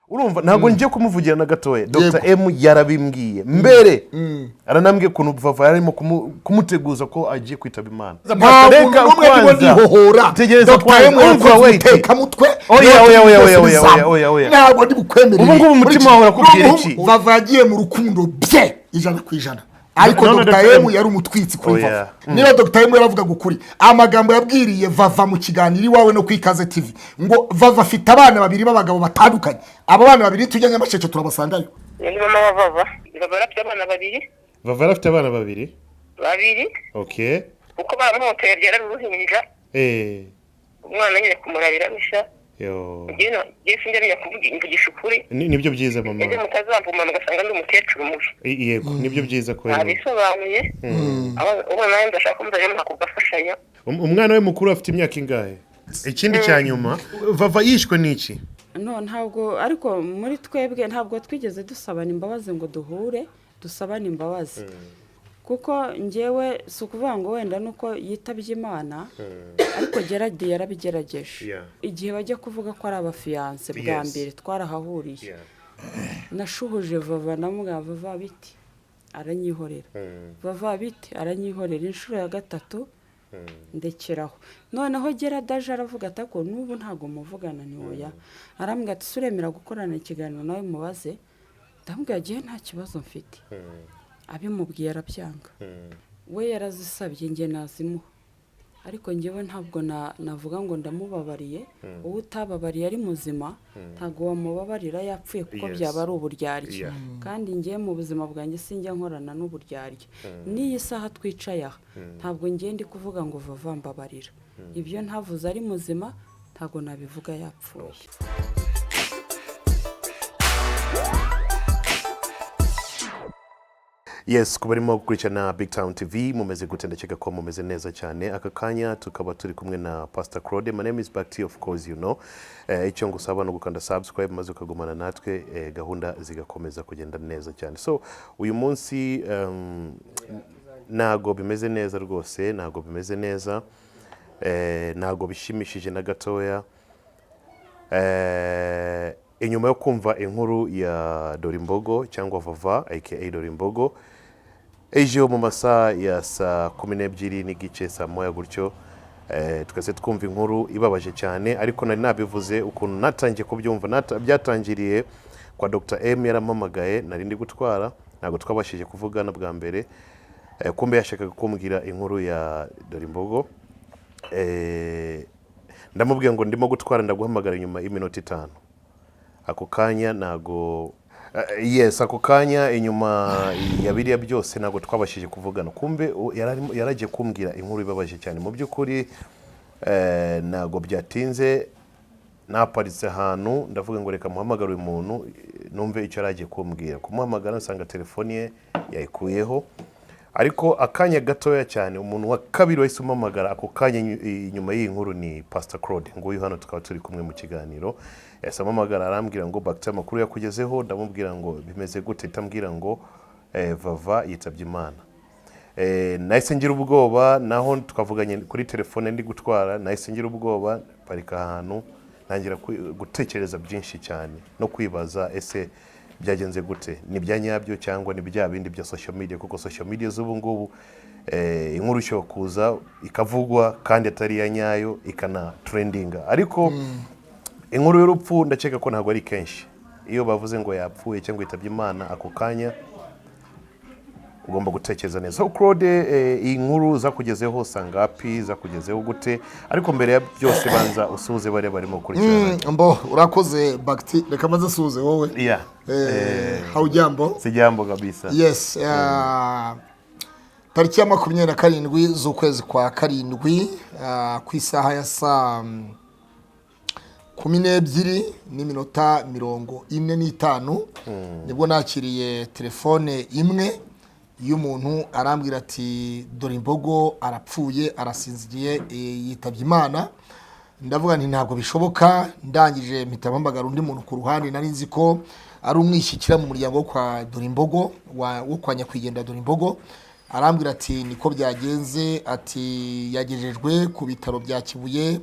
Urumva, ntabwo ngiye kumuvugira na gatoya. Dr M yarabimbwiye mbere, aranambwiye ukuntu Vava yarimo kumuteguza ko agiye kwitaba Imana. Nta muntu Reka n'umwe ndimo kwanza. ndihohora. Tegereza Dr. kwanza. M Umva, yakoze wait. ubutekamutwe. Oya, oya, oya, oya, oya, Bizamu. oya, oya, oya. Ntabwo ndi bukwemerere. Ubu ngubu umutima wawe urakubwira iki? Vava yagiye mu rukundo bye 100%, ariko None Dr. Dr. M M yari umutwitsi kuri Oya. Vava. Niba Dr. M yaravugaga ukuri, amagambo yabwiriye Vava mu kiganiro iwawe no ku Ikaze TV, ngo Vava afite abana babiri b'abagabo batandukanye, aba bana babiri tujya Nyamasheke turabasangayo. Ni mama wa Vava. Vava yarafite abana babiri. Vava yarafite abana babiri? Babiri. Okay. Kuko baramuhoteye, byara uruhinja. Umwana nyine kumurabira bisha. Yo. Njyewe sinjya menya kuvuga, mvugisha ukuri. Nibyo byiza, mama. Ejo mutazamvuma mugasanga ndi umukecuru mubi. Yego, nibyo byiza ko Ntabisobanuye. Ubona nawe ndashaka ko muzajya muha kugafashanya. Umwana we mukuru afite imyaka ingahe? Ikindi cya nyuma, Vava yishwe n'iki? No, ntabwo, ariko muri twebwe ntabwo twigeze dusabana imbabazi ngo duhure dusabane imbabazi, kuko ngewe si ukuvuga ngo wenda nuko yitabye Imana, ariko Gerard yarabigerageje. Igihe bajya kuvuga ko ari abafiancé bwa mbere twarahahuriye. Nashuhuje Vava, namubwira: "Vava, biti?" Aranyihorera. "Vava, biti?" Aranyihorera. Inshuro ya gatatu ndekeraho. Noneho Gerard aje aravuga ati: "Ako n'ubu ntabwo muvugana?" Ni oya. Arambwira ati: "Suremera gukorana ikiganiro nawe mubaze?" Ndamubwira: "Agiye, nta kibazo mfite." Abimubwiye arabyanga. We yarazisabye, njye nazimuha, ariko njyewe ntabwo navuga ngo ndamubabariye. Uwo utababariye ari muzima ntabwo wamubabarira yapfuye, kuko byaba ari uburyarya. Kandi njyewe mu buzima bwanjye sinjya nkorana n'uburyarya. N'iyi saha twicaye aha, ntabwo ngiye ndi kuvuga ngo: "Vava, mbabarira." Ibyo ntavuze ari muzima ntabwo nabivuga yapfuye. Yes, ku barimo gukurikirana Big Town TV, mumeze gute? Ndakeka ko mumeze neza cyane. Aka kanya tukaba turi kumwe na Pastor Claude. My name is Bakti, of course you know. Icyo ngusaba ni ugukanda subscribe maze ukagumana natwe, gahunda zigakomeza kugenda neza cyane. So uyu munsi ntago bimeze neza rwose, ntago bimeze neza, ntago bishimishije na gatoya. Inyuma yo kumva inkuru ya Dorimbogo cyangwa Vava aka Dorimbogo ejo mu masaha ya saa 12:30, saa 1 gutyo, twese twumva inkuru ibabaje cyane. Ariko nari nabivuze ukuntu natangiye kubyumva. Byatangiriye kwa Dr M, yarampamagaye nari ndi gutwara, ntabwo twabashije kuvugana bwa mbere. Kumbe yashakaga kumbwira inkuru ya Dorimbogo. Ndamubwiye ngo ndimo gutwara, ndaguhamagara nyuma y'iminota 5. Ako kanya ntago yes, ako kanya inyuma ya biriya byose ntabwo twabashije kuvugana. Kumbe yaragiye kumbwira inkuru ibabaje cyane mu by'ukuri. Ntabwo byatinze, naparitse ahantu, ndavuga ngo reka muhamagare uyu muntu, numve icyo yari agiye kumbwira. Kumuhamagara nsanga telefoni ye yayikuyeho. Ariko akanya gatoya cyane, umuntu wa kabiri wahise umuhamagara ako kanya inyuma y'iyi nkuru ni Pastor Claude. Nguyu hano tukaba turi kumwe mu kiganiro. Yahise amuhamagara, arambwira ngo: "Bagiti, amakuru yakugezeho?" Ndamubwira ngo: "Bimeze gute?" Tambwira ngo Vava yitabye Imana. Nahise ngira ubwoba. Naho twavuganye kuri telefone ndi gutwara, nahise ngira ubwoba, parika ahantu, ntangira gutekereza byinshi cyane no kwibaza: ese byagenze gute? Ni bya nyabyo cyangwa ni bya bindi bya social media? Kuko social media z'ubu ngubu, inkuru ishobora kuza ikavugwa kandi atari iya nyayo, ikana trendinga. Ariko inkuru y'urupfu, ndakeka ko ntabwo ari kenshi iyo bavuze ngo yapfuye cyangwa yitabye Imana, ako kanya ugomba gutekereza neza. So Claude, iyi nkuru zakugezeho sangapi? Zakugezeho gute? Ariko mbere ya byose banza usuhuze bariya barimo gukurikirana. Mbo urakoze, Bagiti. Reka maze nsuhuze wowe. Haujambo? Sijambo kabisa. Yes, tariki ya 27 z'ukwezi kwa karindwi, ku isaha ya saa 12:45, nibwo nakiriye telefone imwe y'umuntu, arambwira ati: "Dore imbogo arapfuye, arasinziriye, yitabye Imana." Ndavuga nti: "Ntabwo bishoboka." Ndangije mpita mpamagara undi muntu ku ruhande nari nzi ko ari umwishyikira mu muryango wo kwa Dorimbogo, wo kwa nyakwigendera Dorimbogo. Arambwira ati: "Niko byagenze." Ati: "Yagejejwe ku bitaro bya Kibuye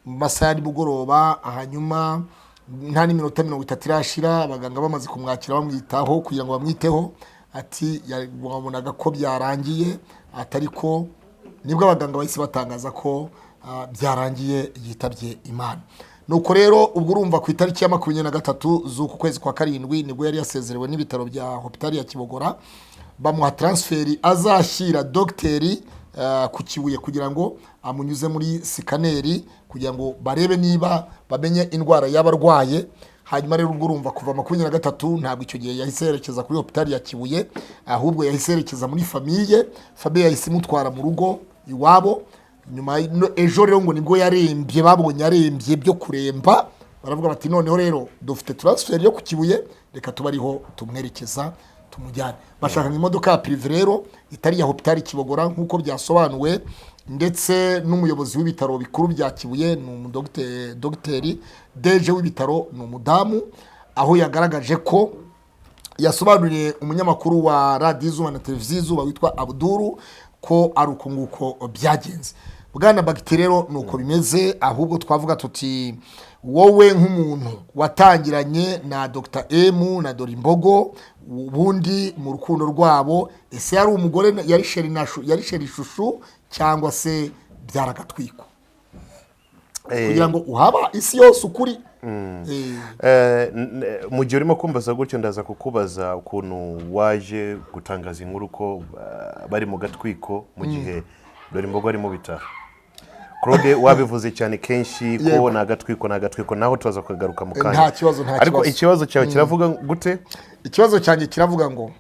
mu masaha ya nimugoroba, hanyuma Nta n'iminota 30 irashira, abaganga bamaze kumwakira bamwitaho kugira ngo bamwiteho, ati wabonaga ko byarangiye, atari ko nibwo abaganga bahise batangaza ko byarangiye, yitabye Imana. Nuko rero ubwo urumva ku itariki ya 23 z'uku kwezi kwa karindwi nibwo yari yasezerewe n'ibitaro bya hopitali ya Kibogora, bamuha transfert azashyira dogiteri ku Kibuye kugira ngo amunyuze muri scanner, kugira ngo barebe niba bamenye indwara yaba arwaye. Hanyuma rero ubwo urumva kuva 23, ntabwo icyo gihe yahise yerekeza kuri hopitali ya Kibuye, ahubwo yahise yerekeza muri famille. Famille yahise imutwara mu rugo iwabo. Nyuma ejo rero ngo nibwo yarembye, babonye arembye byo kuremba, baravuga bati: "Noneho rero dufite transfert yo ku Kibuye, reka tube ariho tumwerekeza, tumujyane." Bashaka imodoka ya privé rero itari iya hopitali Kibogora, nk'uko byasobanuwe ndetse n'umuyobozi w'ibitaro bikuru bya Kibuye, ni umudogiteri DG w'ibitaro, ni umudamu, aho yagaragaje ko yasobanuriye umunyamakuru wa Radiyo Izuba na Televiziyo Izuba witwa Abuduru ko ari uko nguko byagenze. Bwana Bagiti, rero ni uko bimeze. Ahubwo twavuga tuti wowe nk'umuntu watangiranye na Dr M na Dorimbogo, ubundi mu rukundo rwabo, ese yari umugore, yari chéri na yari chéri chouchou, cyangwa se byaragatwiko kugira ngo uhaba isi yose ukuri? Mu gihe urimo kumbaza gutyo, ndaza kukubaza ukuntu waje gutangaza inkuru ko bari mu gatwiko mu gihe Dorimbogo ari mu bitaro. Claude, wabivuze cyane kenshi ko ni agatwiko, ni agatwiko, naho tuza kugaruka mu kanya. Nta kibazo, nta Ariko kibazo. ikibazo cyawe kiravuga gute? Ikibazo cyanjye kiravuga ngo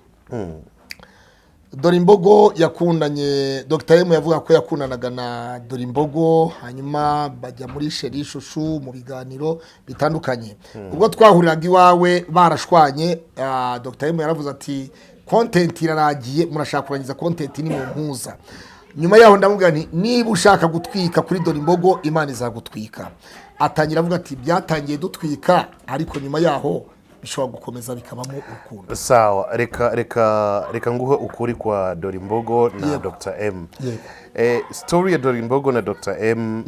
Dorimbogo yakundanye, Dr M yavuga ko yakundanaga na Dorimbogo, hanyuma bajya muri chéri chouchou mu biganiro bitandukanye. Ubwo twahuriraga iwawe barashwanye, Dr M yaravuze ati: "Content irarangiye, murashaka kurangiza content, ni mu mpuza." Nyuma yaho ndamubwira nti: "Niba ushaka gutwika kuri Dorimbogo, Imana izagutwika." Atangira avuga ati: "Byatangiye dutwika, ariko nyuma yaho bishobora gukomeza bikabamo urukundo." Sawa, reka nguhe ukuri kwa Dorimbogo na Dr M. Story ya Dorimbogo na Dr M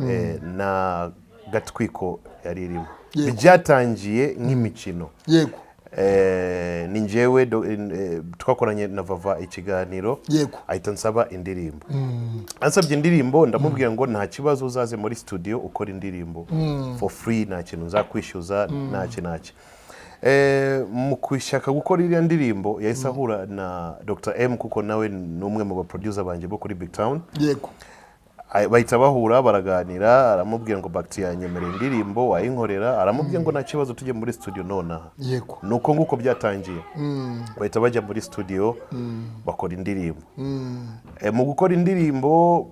na gatwiko yari irimo. Byatangiye nk'imikino. Ni njyewe twakoranye na Vava ikiganiro, ahita ansaba indirimbo. Ansabye indirimbo, ndamubwira ngo nta kibazo, uzaze muri studio ukora indirimbo for free, nta kintu nzakwishyuza, ntacyo ntacyo. Mu gushaka gukora iriya ndirimbo yahise ahura na Dr M, kuko nawe ni umwe mu baproducer banjye bo kuri Big Town. Bahita bahura baraganira, aramubwira ngo: "Bagiti yanyemereye indirimbo, wayinkorera?" Aramubwira ngo: "Nta kibazo, tujye muri studio nonaha." Ni uko nguko byatangiye, bahita bajya muri studio bakora indirimbo. Mu gukora indirimbo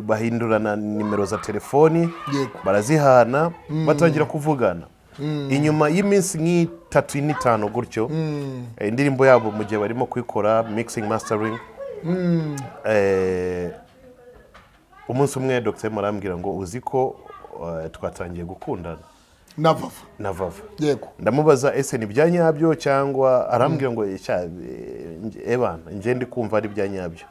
bahindurana nimero za telefoni, barazihana, batangira kuvugana. Inyuma y'iminsi nk'itatu n'itanu gutyo, indirimbo yabo mu gihe barimo kuyikora mixing, mastering, umunsi umwe Dr. M arambwira ngo: "Uzi ko twatangiye gukundana Na Vava? Na Vava." Ndamubaza: "Ese ni ibya nyabyo cyangwa?" Arambwira ngo: "Sha, ebana njye ndi kumva ari ibya nyabyo."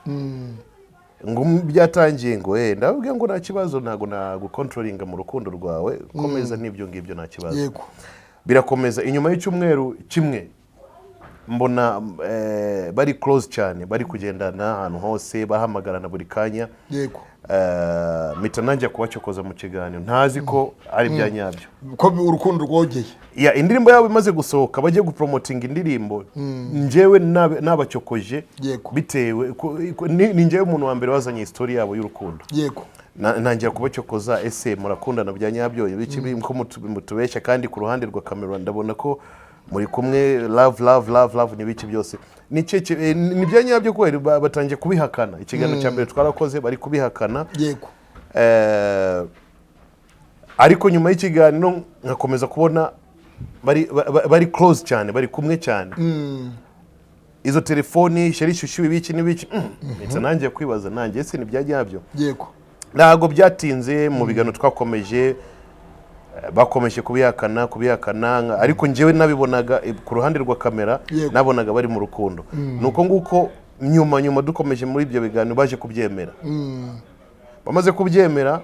Ngo byatangiye, ngo ndababwira ngo nta kibazo, ntabwo nagucontrollinga mu rukundo rwawe, komeza n'ibyo ngibyo, nta kibazo. Birakomeza. Inyuma y'icyumweru kimwe mbona bari close cyane, bari kugendana ahantu hose, bahamagarana buri kanya. Mpita nanjye kubacokoza mu kiganiro ntazi ko ari ibya nyabyo, ko urukundo rwogeye. Ya indirimbo yabo imaze gusohoka, bagiye gupromotinga indirimbo, njyewe nabacokoje, bitewe ni njyewe umuntu wa mbere wazanye histoire yabo y'urukundo. Ntangira kubacokoza: "Ese murakundana bya nyabyo? Ibiki ko mutubeshya, kandi ku ruhande rwa kamera ndabona ko muri kumwe, love, love, love, love, n'ibiki byose, ni ni bya nyabyo?" Kubera batangiye kubihakana. Ikiganiro cya mbere twarakoze bari kubihakana. Ariko nyuma y'ikiganiro nkakomeza kubona bari close cyane, bari kumwe cyane, izo telefoni, chéri chouchou, ibiki n'ibiki. Mpita nanjye kwibaza nanjye: ese ni bya nyabyo? Ntabwo byatinze, mu biganiro twakomeje, bakomeje kubihakana, ariko njyewe nabibonaga ku ruhande rwa kamera, nabonaga bari mu rukundo. Ni uko nguko nyuma dukomeje muri ibyo biganiro baje kubyemera. Bamaze kubyemera,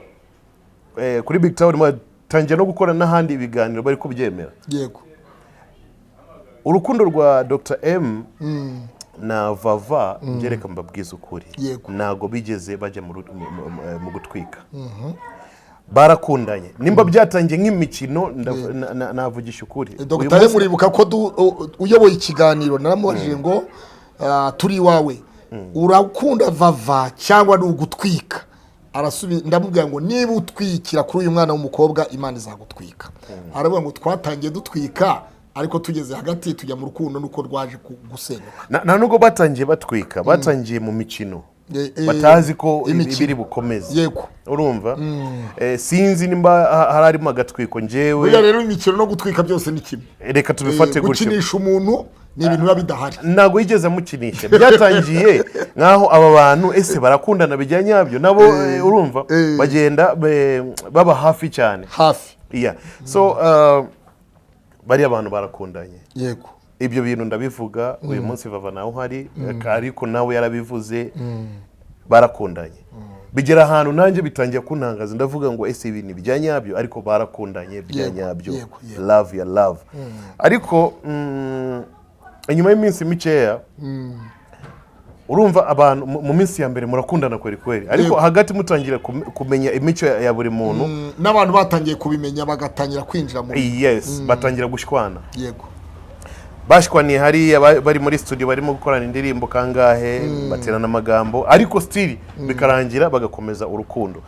kuri Big Town Batangira no gukora n'ahandi ibiganiro bari kubyemera. Urukundo rwa Dr M na Vava, ngereka mbabwize ukuri, ntabwo bigeze bajya mu gutwika. Barakundanye. Nimba byatangiye nk'imikino, navugisha ukuri. Uyu Dr M, uribuka ko uyoboye ikiganiro naramubajije ngo turi iwawe, urakunda Vava cyangwa ni ugutwika? Ndamubwira ngo niba utwikira kuri uyu mwana w'umukobwa, Imana izagutwika. Aravuga ngo twatangiye dutwika, ariko tugeze hagati tujya mu rukundo, nuko rwaje gusenyuka. Nta nubwo batangiye batwika, batangiye mu mikino, batazi ko imikino. Ibiri bukomeze. Urumva, sinzi nimba hari harimo agatwiko njyewe. Buriya rero imikino no gutwika byose ni kimwe. Reka tubifate gutyo. Gukinisha umuntu ni ibintu biba bidahari. Ntabwo yigeze amukinisha. Byatangiye nk'aho aba bantu ese barakundana bijya nyabyo nabo, urumva, bagenda baba hafi cyane. Hafi. Yeah. So bariya bantu barakundanye. Ibyo bintu ndabivuga uyu munsi, Vava nawe uhari, ariko nawe yarabivuze, barakundanye. Bigera ahantu nanjye bitangiye kuntangaza, ndavuga ngo ese ibi ni ibya nyabyo? Ariko barakundanye bya nyabyo. yego, yego. Love ya love. Ariko inyuma y'iminsi mikeya, urumva, abantu mu minsi ya mbere murakundana kweri kweri, ariko hagati mutangira kumenya imico ya buri muntu. N'abantu batangiye kubimenya, bagatangira kwinjira mu Yes, batangira gushwana. Bashwaniye hariya, bari muri studio barimo gukorana indirimbo kangahe, baterana amagambo, ariko still bikarangira bagakomeza urukundo.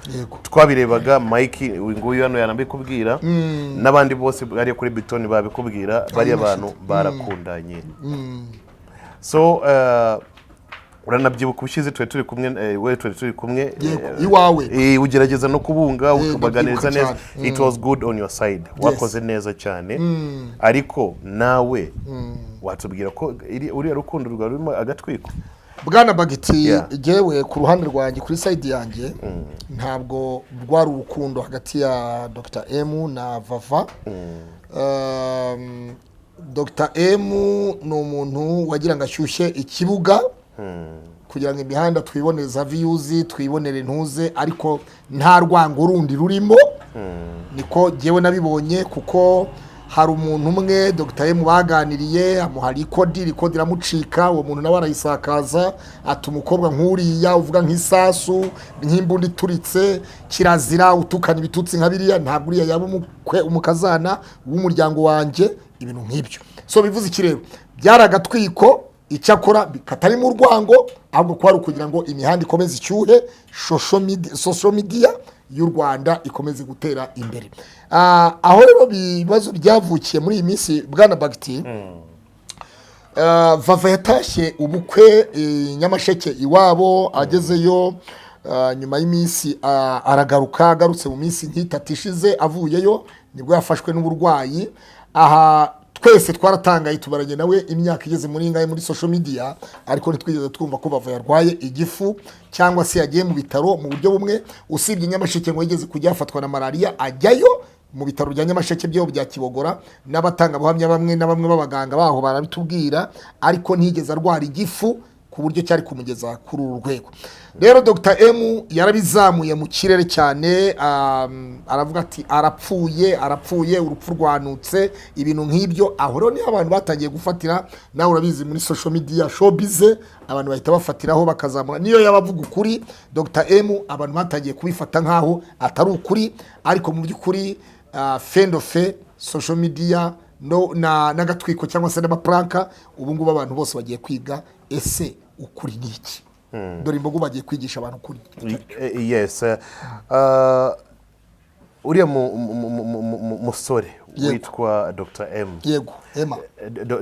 Twabirebaga, Mike uyu nguyu hano yanabikubwira, n'abandi bose bariya kuri Bitoni babikubwira, bariya bantu barakundanye. So uranabyibuka ubushize twari turi kumwe, we twari turi kumwe, Iwawe. Ugerageza no kubunga, ukabaganiriza Ndabyibuka neza. cyane. It was good on your side, wakoze neza cyane. Ariko nawe watubwira ko uriya rukundo rwawe rurimo agatwiko? Bwana Bagiti, jyewe ku ruhande rwanjye, kuri side yanjye, ntabwo rwari urukundo hagati ya Dr M na Vava. Dr M ni umuntu wagira ngo ashyushye ikibuga kugira ngo imihanda twibonere za views, twibonere ntuze, ariko nta rwango rundi rurimo. Niko jyewe nabibonye, kuko hari umuntu umwe Dr M baganiriye, amuha record, record iramucika, uwo muntu nawe arayisakaza, ati umukobwa nk'uriya uvuga nk'isasu, nk'imbunda ituritse, kirazira utukana ibitutsi nka biriya, ntabwo uriya yaba umukwe, umukazana w'umuryango wanjye, ibintu nk'ibyo. So bivuze iki rero? Byari agatwiko, icyakora katarimo urwango, ahubwo kwari ukugira ngo imihanda ikomeze ishyuhe, social media y'u Rwanda ikomeze gutera imbere. Aho rero ibibazo byavukiye muri iyi minsi, bwana Bagiti, Vava yatashye ubukwe i Nyamasheke iwabo. Agezeyo, nyuma y'iminsi aragaruka. Agarutse mu minsi nk'itatu ishize avuyeyo, nibwo yafashwe n'uburwayi. Aha twese twaratangaye, tubaranye nawe imyaka igeze muri ingahe muri social media, ariko ntitwigeze twumva ko Vava yarwaye igifu cyangwa se yagiye mu bitaro mu buryo bumwe, usibye Nyamasheke ngo yigeze kujya yafatwa na malariya, ajyayo mu bitaro bya Nyamasheke byo bya Kibogora, n'abatangabuhamya bamwe na bamwe b'abaganga baho barabitubwira, ariko ntiyigeze arwara igifu ku buryo cyari kumugeza kuri uru rwego. Rero Dr M yarabizamuye mu kirere cyane, aravuga ati arapfuye, arapfuye, urupfu rwanutse, ibintu nk'ibyo. Aho rero niho abantu batangiye gufatira. Nawe urabizi, muri social media, showbiz, abantu bahita bafatiraho bakazamura. Niyo yaba avuga ukuri Dr M, abantu batangiye kubifata nk'aho atari ukuri. Ariko mu by'ukuri, fendofe social media no na n'agatwiko cyangwa se n'amaprank, ubu ngubu abantu bose bagiye kwiga ese ukuri ni iki. Dore imbogo bagiye kwigisha abantu ukuri. Yes, uriya musore witwa Dr M, Yego, Emma.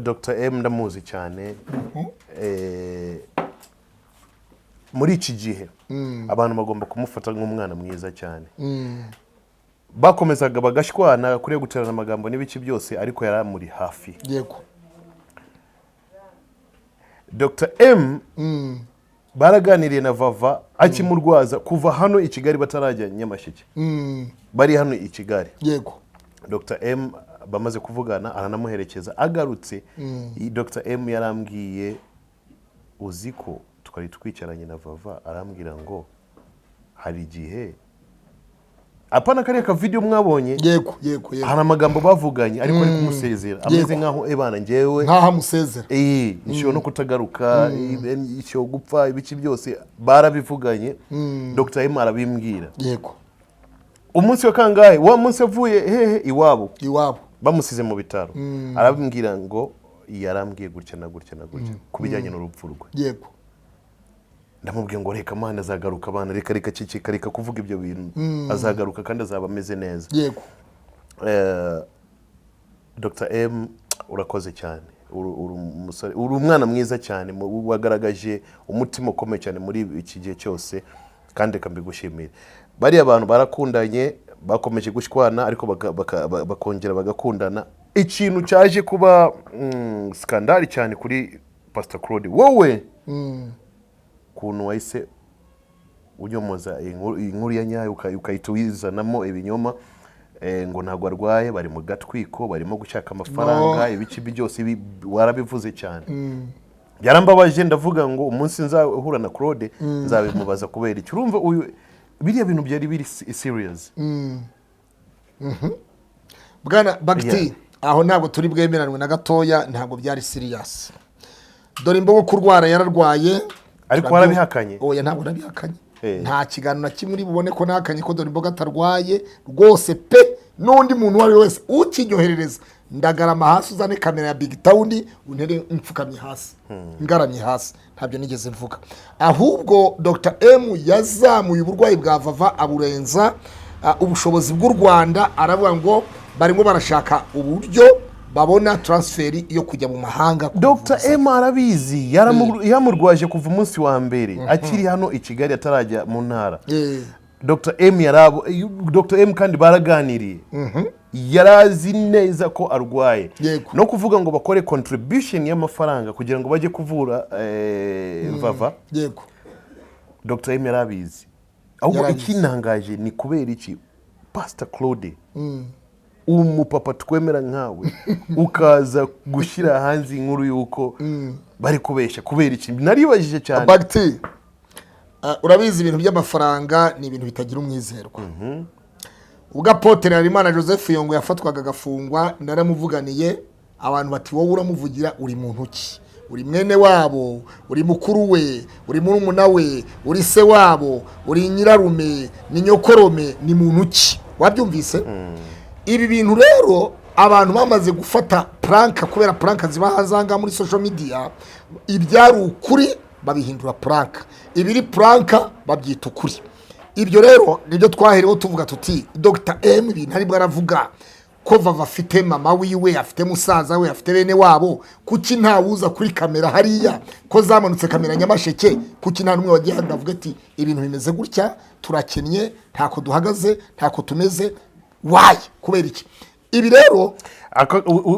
Dr M ndamuzi cyane. Muri iki gihe abantu bagomba kumufata nk'umwana mwiza cyane. Bakomezaga bagashwana kuri guterana amagambo n'ibiki byose, ariko yari amuri hafi. Dr M baraganiriye na Vava akimurwaza, kuva hano i Kigali batarajya Nyamasheke, bari hano i Kigali. Dr M bamaze kuvugana, aranamuherekeza. Agarutse, Dr M yarambwiye, uzi ko twari twicaranye na Vava, arambwira ngo hari igihe Apana kariya ka video mwabonye. yego yego yego Hari amagambo bavuganye, ariko ari kumusezera ameze nkaho, ebana, njyewe Nkaho amusezera. Ishobora no kutagaruka, ishobora gupfa, ibiki byose barabivuganye. Dr M arabimbwira. Umunsi wa kangahe, wa munsi avuye hehe? Iwabo. Iwabo. Bamusize mu bitaro, arabibwira ngo yarambwiye gutya na gutya na gutya ku bijyanye n'urupfu rwe. Ndamubwiye ngo reka amana, azagaruka abana, reka, reka, ceceka, reka kuvuga ibyo bintu, azagaruka kandi azaba ameze neza. Dr M, urakoze cyane. Uri umusore, uri umwana mwiza cyane, wagaragaje umutima ukomeye cyane muri iki gihe cyose, kandi reka mbigushimire. Bariya bantu barakundanye, bakomeje gushwana, ariko bakongera bagakundana. Ikintu cyaje kuba scandal cyane kuri Pastor Claude, wowe ukuntu wahise unyomoza iyi nkuru ya nyayo, ukahita uyizanamo ibinyoma, ngo ntabwo arwaye, bari mu gatwiko, barimo gushaka amafaranga, ibiki byose, ibi warabivuze cyane, byarambabaje. Ndavuga ngo umunsi nzahura na Claude nzabimubaza kubera iki. Urumva uyu, biriya bintu byari biri serious. Bwana Bagiti, aho ntabwo turi bwemeranwe na gatoya, ntabwo byari serious. Dore imbogo kurwara yararwaye. Ariko warabihakanye? Oya, ntabwo nabihakanye. Nta kiganiro na kimwe uri bubone ko nahakanye ko dore imbogo atarwaye rwose pe. N'undi muntu uwo ari we wese ukinyoherereza, ndagarama hasi, uzane kamera ya Big Town untere mfukamye hasi, ngaramye hasi. Ntabyo nigeze mvuga. Ahubwo Dr M yazamuye uburwayi bwa Vava, aburenza ubushobozi bw'u Rwanda, aravuga ngo barimo barashaka uburyo babona transfer yo kujya mu mahanga Dr kuvuza. M arabizi, yamurwaje kuva umunsi wa mbere akiri hano i Kigali, atarajya mu ntara. Dr M yarabo, Dr M kandi baraganiriye, yarazi neza ko arwaye. No kuvuga ngo bakore contribution y'amafaranga kugira ngo bajye kuvura Vava, Dr M yarabizi. Ahubwo Yarabizi. ikintangaje ni kubera iki Pastor Claude, umupapa twemera nkawe, ukaza gushyira hanze inkuru y'uko bari kubeshya? Kubera iki? Naribajije cyane. Bagiti, urabizi, ibintu by'amafaranga ni ibintu bitagira umwizerwa. Ubwo Apotre Harerimana Joseph Yongo yafatwaga agafungwa, naramuvuganiye. Abantu bati: "Wowe uramuvugira, uri muntu ki? Uri mwene wabo, uri mukuru we, uri murumuna we, uri se wabo, uri nyirarume, ni nyokorome, ni muntu ki?" Wabyumvise? Ibi bintu rero abantu bamaze gufata prank, kubera prank ziba hazanga muri social media, ibyari ukuri babihindura prank, ibiri prank babyita ukuri. Ibyo rero nibyo twahereho tuvuga tuti Dr M ibintu aribwo aravuga ko Vava afite mama wiwe, afite musaza we, afite bene wabo. Kuki ntawuza kuri kamera hariya ko zamanutse kamera Nyamasheke? Kuki nta n'umwe wagiye hano avuga ati: "Ibintu bimeze gutya, turakennye, ntako duhagaze, ntako tumeze"? Wayi, kubera iki ibi rero?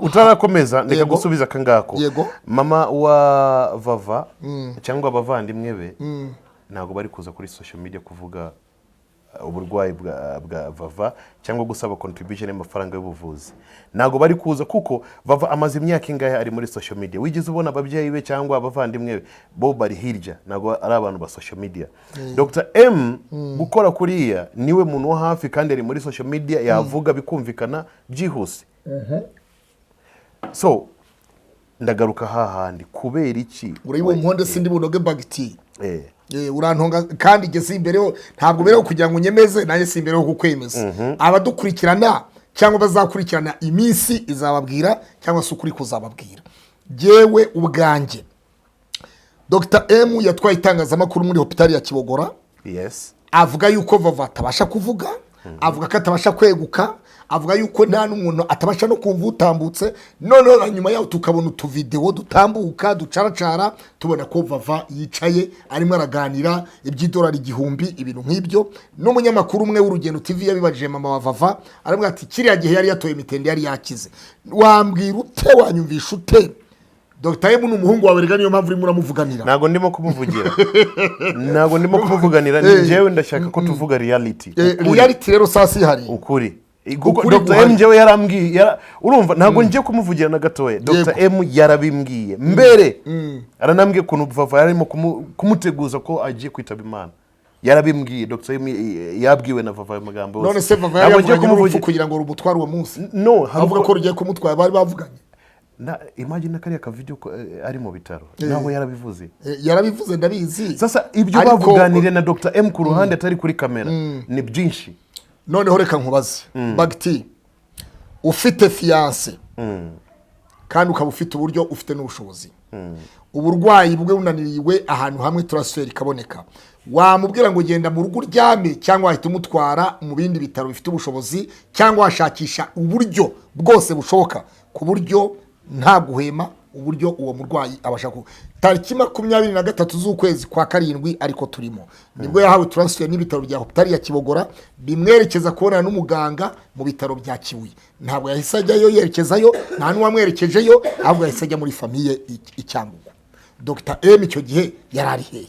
Utarakomeza, ndeka gusubiza aka ngako. Yego. Mama wa Vava cyangwa abavandimwe be ntabwo bari kuza kuri social media kuvuga uburwayi bwa Vava cyangwa gusaba contribution y'amafaranga y'ubuvuzi. Ntabwo bari kuza, kuko Vava amaze imyaka ingahe ari muri social media? Wigeze ubona ababyeyi be cyangwa abavandimwe be? Bo bari hirya, ntabwo ari abantu ba social media. Dr M gukora kuriya, niwe muntu wo hafi kandi ari muri social media, yavuga bikumvikana byihuse. So ndagaruka hahandi, kubera iki? Uri nkonde, sindi bunoge, Bagiti. Urantunga kandi njye si imbereho, ntabwo bereho kugira ngo unyemeze, nanjye si imbereho kukwemeza. Abadukurikirana cyangwa bazakurikirana, iminsi izababwira cyangwa se ukuri kuzababwira. Jyewe ubwanjye, Dr M yatwaye itangazamakuru muri hopitali ya Kibogora, avuga yuko Vava atabasha kuvuga, avuga ko atabasha kweguka, avuga yuko nta n'umuntu atabasha no kumva utambutse. Noneho nyuma yaho tukabona utuvidewo dutambuka ducaracara, tubona ko Vava yicaye arimo araganira iby'idolari 1000, ibintu nk'ibyo. N'umunyamakuru umwe w'Urugendo TV yabibajije mama wa Vava, aravuga ati: "Kiriya gihe yari yatoye imitende, yari yakize." Wambwira ute? Wanyumvisha ute? Dr M ni umuhungu wawe rega, niyo mpamvu urimo uramuvuganira. Ntabwo ndimo kumuvugira, ntabwo ndimo kumuvuganira, ni njyewe ndashaka ko tuvuga reality. Ukuri. Reality rero sasa ihari. Ukuri. Kuko Ukuri Dr M guhari. njyewe yarambwiye, urumva, ntabwo ngiye kumuvugira na gatoya. Dr M yarabimbwiye mbere, aranambwiye ukuntu Vava yarimo kumuteguza ko agiye kwitaba Imana. Yarabimbwiye, Dr. M yabwiwe na Vava ayo magambo yose. None se Vava yari Ntabwo ngiye yavuganye n'urupfu kumuvugira- kugira ngo rumutware uwo munsi? No, hari Avuga ubwo- ko rugiye kumutwara, bari bavuganye. Na imagine kariya kavideo ko, ari mu bitaro, nawe yarabivuze. Yarabivuze, ndabizi. Sasa ibyo bavuganiriye na Dr. M ku ruhande atari kuri kamera ni byinshi. Noneho reka nkubaze, Bagiti, ufite fiancée kandi ukaba ufite uburyo, ufite n'ubushobozi, uburwayi bwe bunaniriwe ahantu hamwe, transfert ikaboneka, wamubwira ngo genda mu rugo uryame, cyangwa wahita umutwara mu bindi bitaro bifite ubushobozi, cyangwa washakisha uburyo bwose bushoboka ku buryo nta guhema, uburyo uwo murwayi abasha ku tariki 23 z'ukwezi kwa karindwi, ariko turimo, nibwo yahawe transfert n'ibitaro bya hopitali ya Kibogora bimwerekeza kubonana n'umuganga mu bitaro bya Kibuye. Ntabwo yahise ajyayo yerekezayo, nta n'uwamwerekejeyo, ahubwo yahise ajya muri famille i Cyangugu. Dr M icyo gihe yari ari hehe?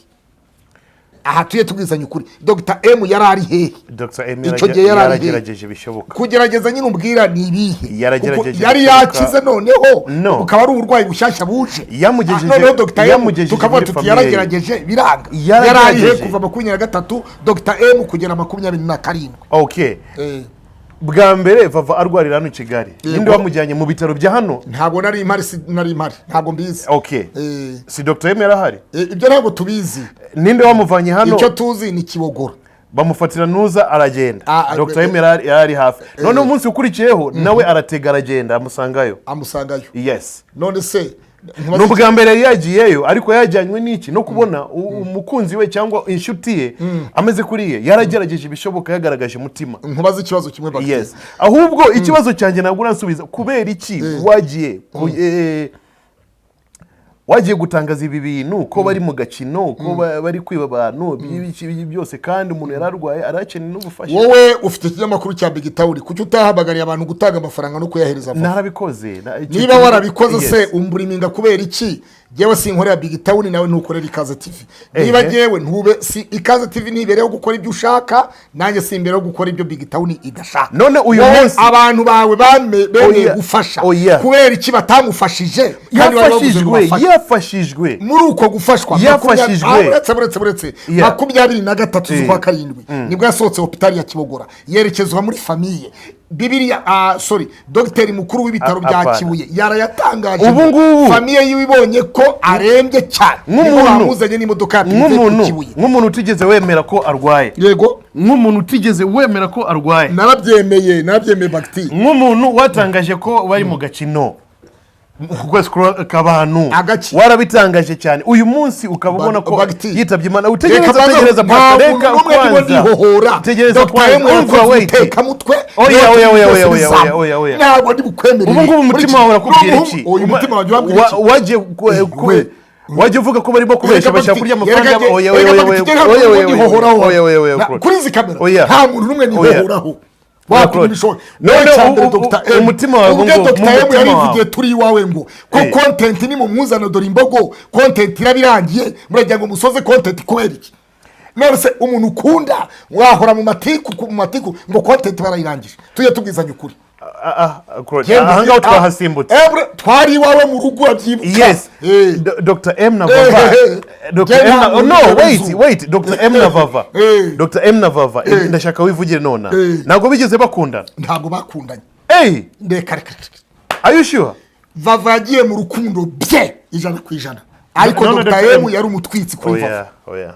Aha tuye tubwizanye ukuri, Dr M yari ari hehe? Dr. M Icyo gihe yari ari hehe? yaragerageje bishoboka. Kugerageza nyine umbwira ni ibihe? Yaragerageje Kuko yari bishoboka. yakize, noneho No. bukaba ari uburwayi bushyashya buje. Noneho Dr M Yamugejeje tukavuga muri tuti famille ye. yaragerageje biranga. Yari ari he Yaragerageje. kuva 23 Dr M kugera 27? Okay, bwa mbere Vava arwarira hano i Kigali, ninde wamujyanye mu bitaro bya hano? Ntabwo nari impari, nari impari, ntabwo mbizi. Okay, si Dr. M yarahari? Ibyo ntabwo tubizi. Ninde wamuvanye hano? Icyo tuzi ni Kibogora. Bamufatira nuza aragenda. Dr. M yari hafi. Noneho umunsi ukurikiyeho nawe aratega aragenda amusangayo. Amusangayo. Yes. None se Ni ubwa mbere yari yagiyeyo, ariko yajyanywe n'iki? No kubona umukunzi we cyangwa inshuti ye ameze kuriye. Yaragerageje ibishoboka, yagaragaje umutima. Nkubaze ikibazo kimwe, Bagiti. Yes, ahubwo ikibazo cyanjye ntabwo uransubiza: kubera iki wagiye gutangaza ibi bintu ko bari mu gakino, ko bari kwiba abantu by'ibiki byose, kandi umuntu yari arwaye, arakeneye n'ubufasha? Wowe ufite ikinyamakuru cya Big Town, kuki utahamagariye abantu gutanga amafaranga no kuyahereza vuba? Narabikoze. Niba warabikoze se, Yes. umburiminga kubera iki? Jyewe sinkorera Big Town, nawe ntukorera Ikaze TV. Niba jyewe ntube si Ikaze TV ntibereho gukora ibyo ushaka, nanjye simbereho gukora ibyo Big Town idashaka. None uyu Wowe munsi- abantu bawe bemeye Oya, gufasha, oya. kubera iki batamufashije kandi bari bavuze ngo Yafashijwe. bafashe? Yafashijwe. Muri uko gufashwa Yafashijwe. Buretse, buretse, buretse. 23 z'ukwa karindwi nibwo yasohotse hopitali ya Kibogora yerekezwa muri famille. Bibiliya, sorry, dogiteri mukuru w'ibitaro bya Apana. Kibuye yarayatangaje Ubu ngo ngubu. famille yiwe ibonye ko arembye cyane, nibwo bamuzanye n'imodoka ya privé ku Kibuye. Nk'umuntu utigeze wemera ko arwaye, nk'umuntu utigeze wemera ko arwaye, Narabyemeye, narabyemeye, Bagiti. nk'umuntu watangaje ko bari mu gakino ku kwezi k'abantu, Agaki. warabitangaje cyane, uyu munsi ukaba ubona ko Bagiti. yitabye Imana, Reka utegereza, banza, tegereza, nta pastor, muntu reka n'umwe ndimo kwanza. ndihohora. Tegereza Dr. kwanza. M yakoze Umva, wait. ubutekamutwe. Oya, oya, oya, oya, oya, Bizamu. oya, oya, oya. Ntabwo ndi bukwemerere. Ubu ngubu umutima wawe urakubwira iki? Uyu mutima wanjye urambwira iki? Wagiye uvuga ko barimo kubeshya, bashaka kurya amafaranga yabo. Oya, oya, oya, oya, oya, oya, oya, oya, oya, oya, oya, Kuri izi kamera Oya. nta muntu n'umwe Oya. nihohoraho. Wakora Claude. ibishoboka. None None Dr. M, umutima wawe ubwe ngo- Dr. mu M mutima yarivugiye wawe. turi iwawe ngo ko content ni mu mwuzano dore imbogo, content iraba irangiye, muragira ngo musoze content kubera iki? None se umuntu ukunda wahora mu matiku, mu matiku ngo content barayirangije? Tujye tubwizanya ukuri. Claude, Genda aha ngaho twahasimbutse. Twari iwawe mu rugo, urabyibuka. Yes. Dr. M na Vava. Dr. Genda M na, mu no, rugo wait, inzu. wait, Dr. M na Vava. Dr. M na Vava, ndashaka wivugire nona. Ntabwo bigeze bakundana. Ntabwo bakundanye. Hey, Reka, reka, reka. are you sure? Vava yagiye mu rukundo bye 100%, ariko No, no, Dr. Dr. M M. yari umutwitsi kuri Vava. Oya, oya.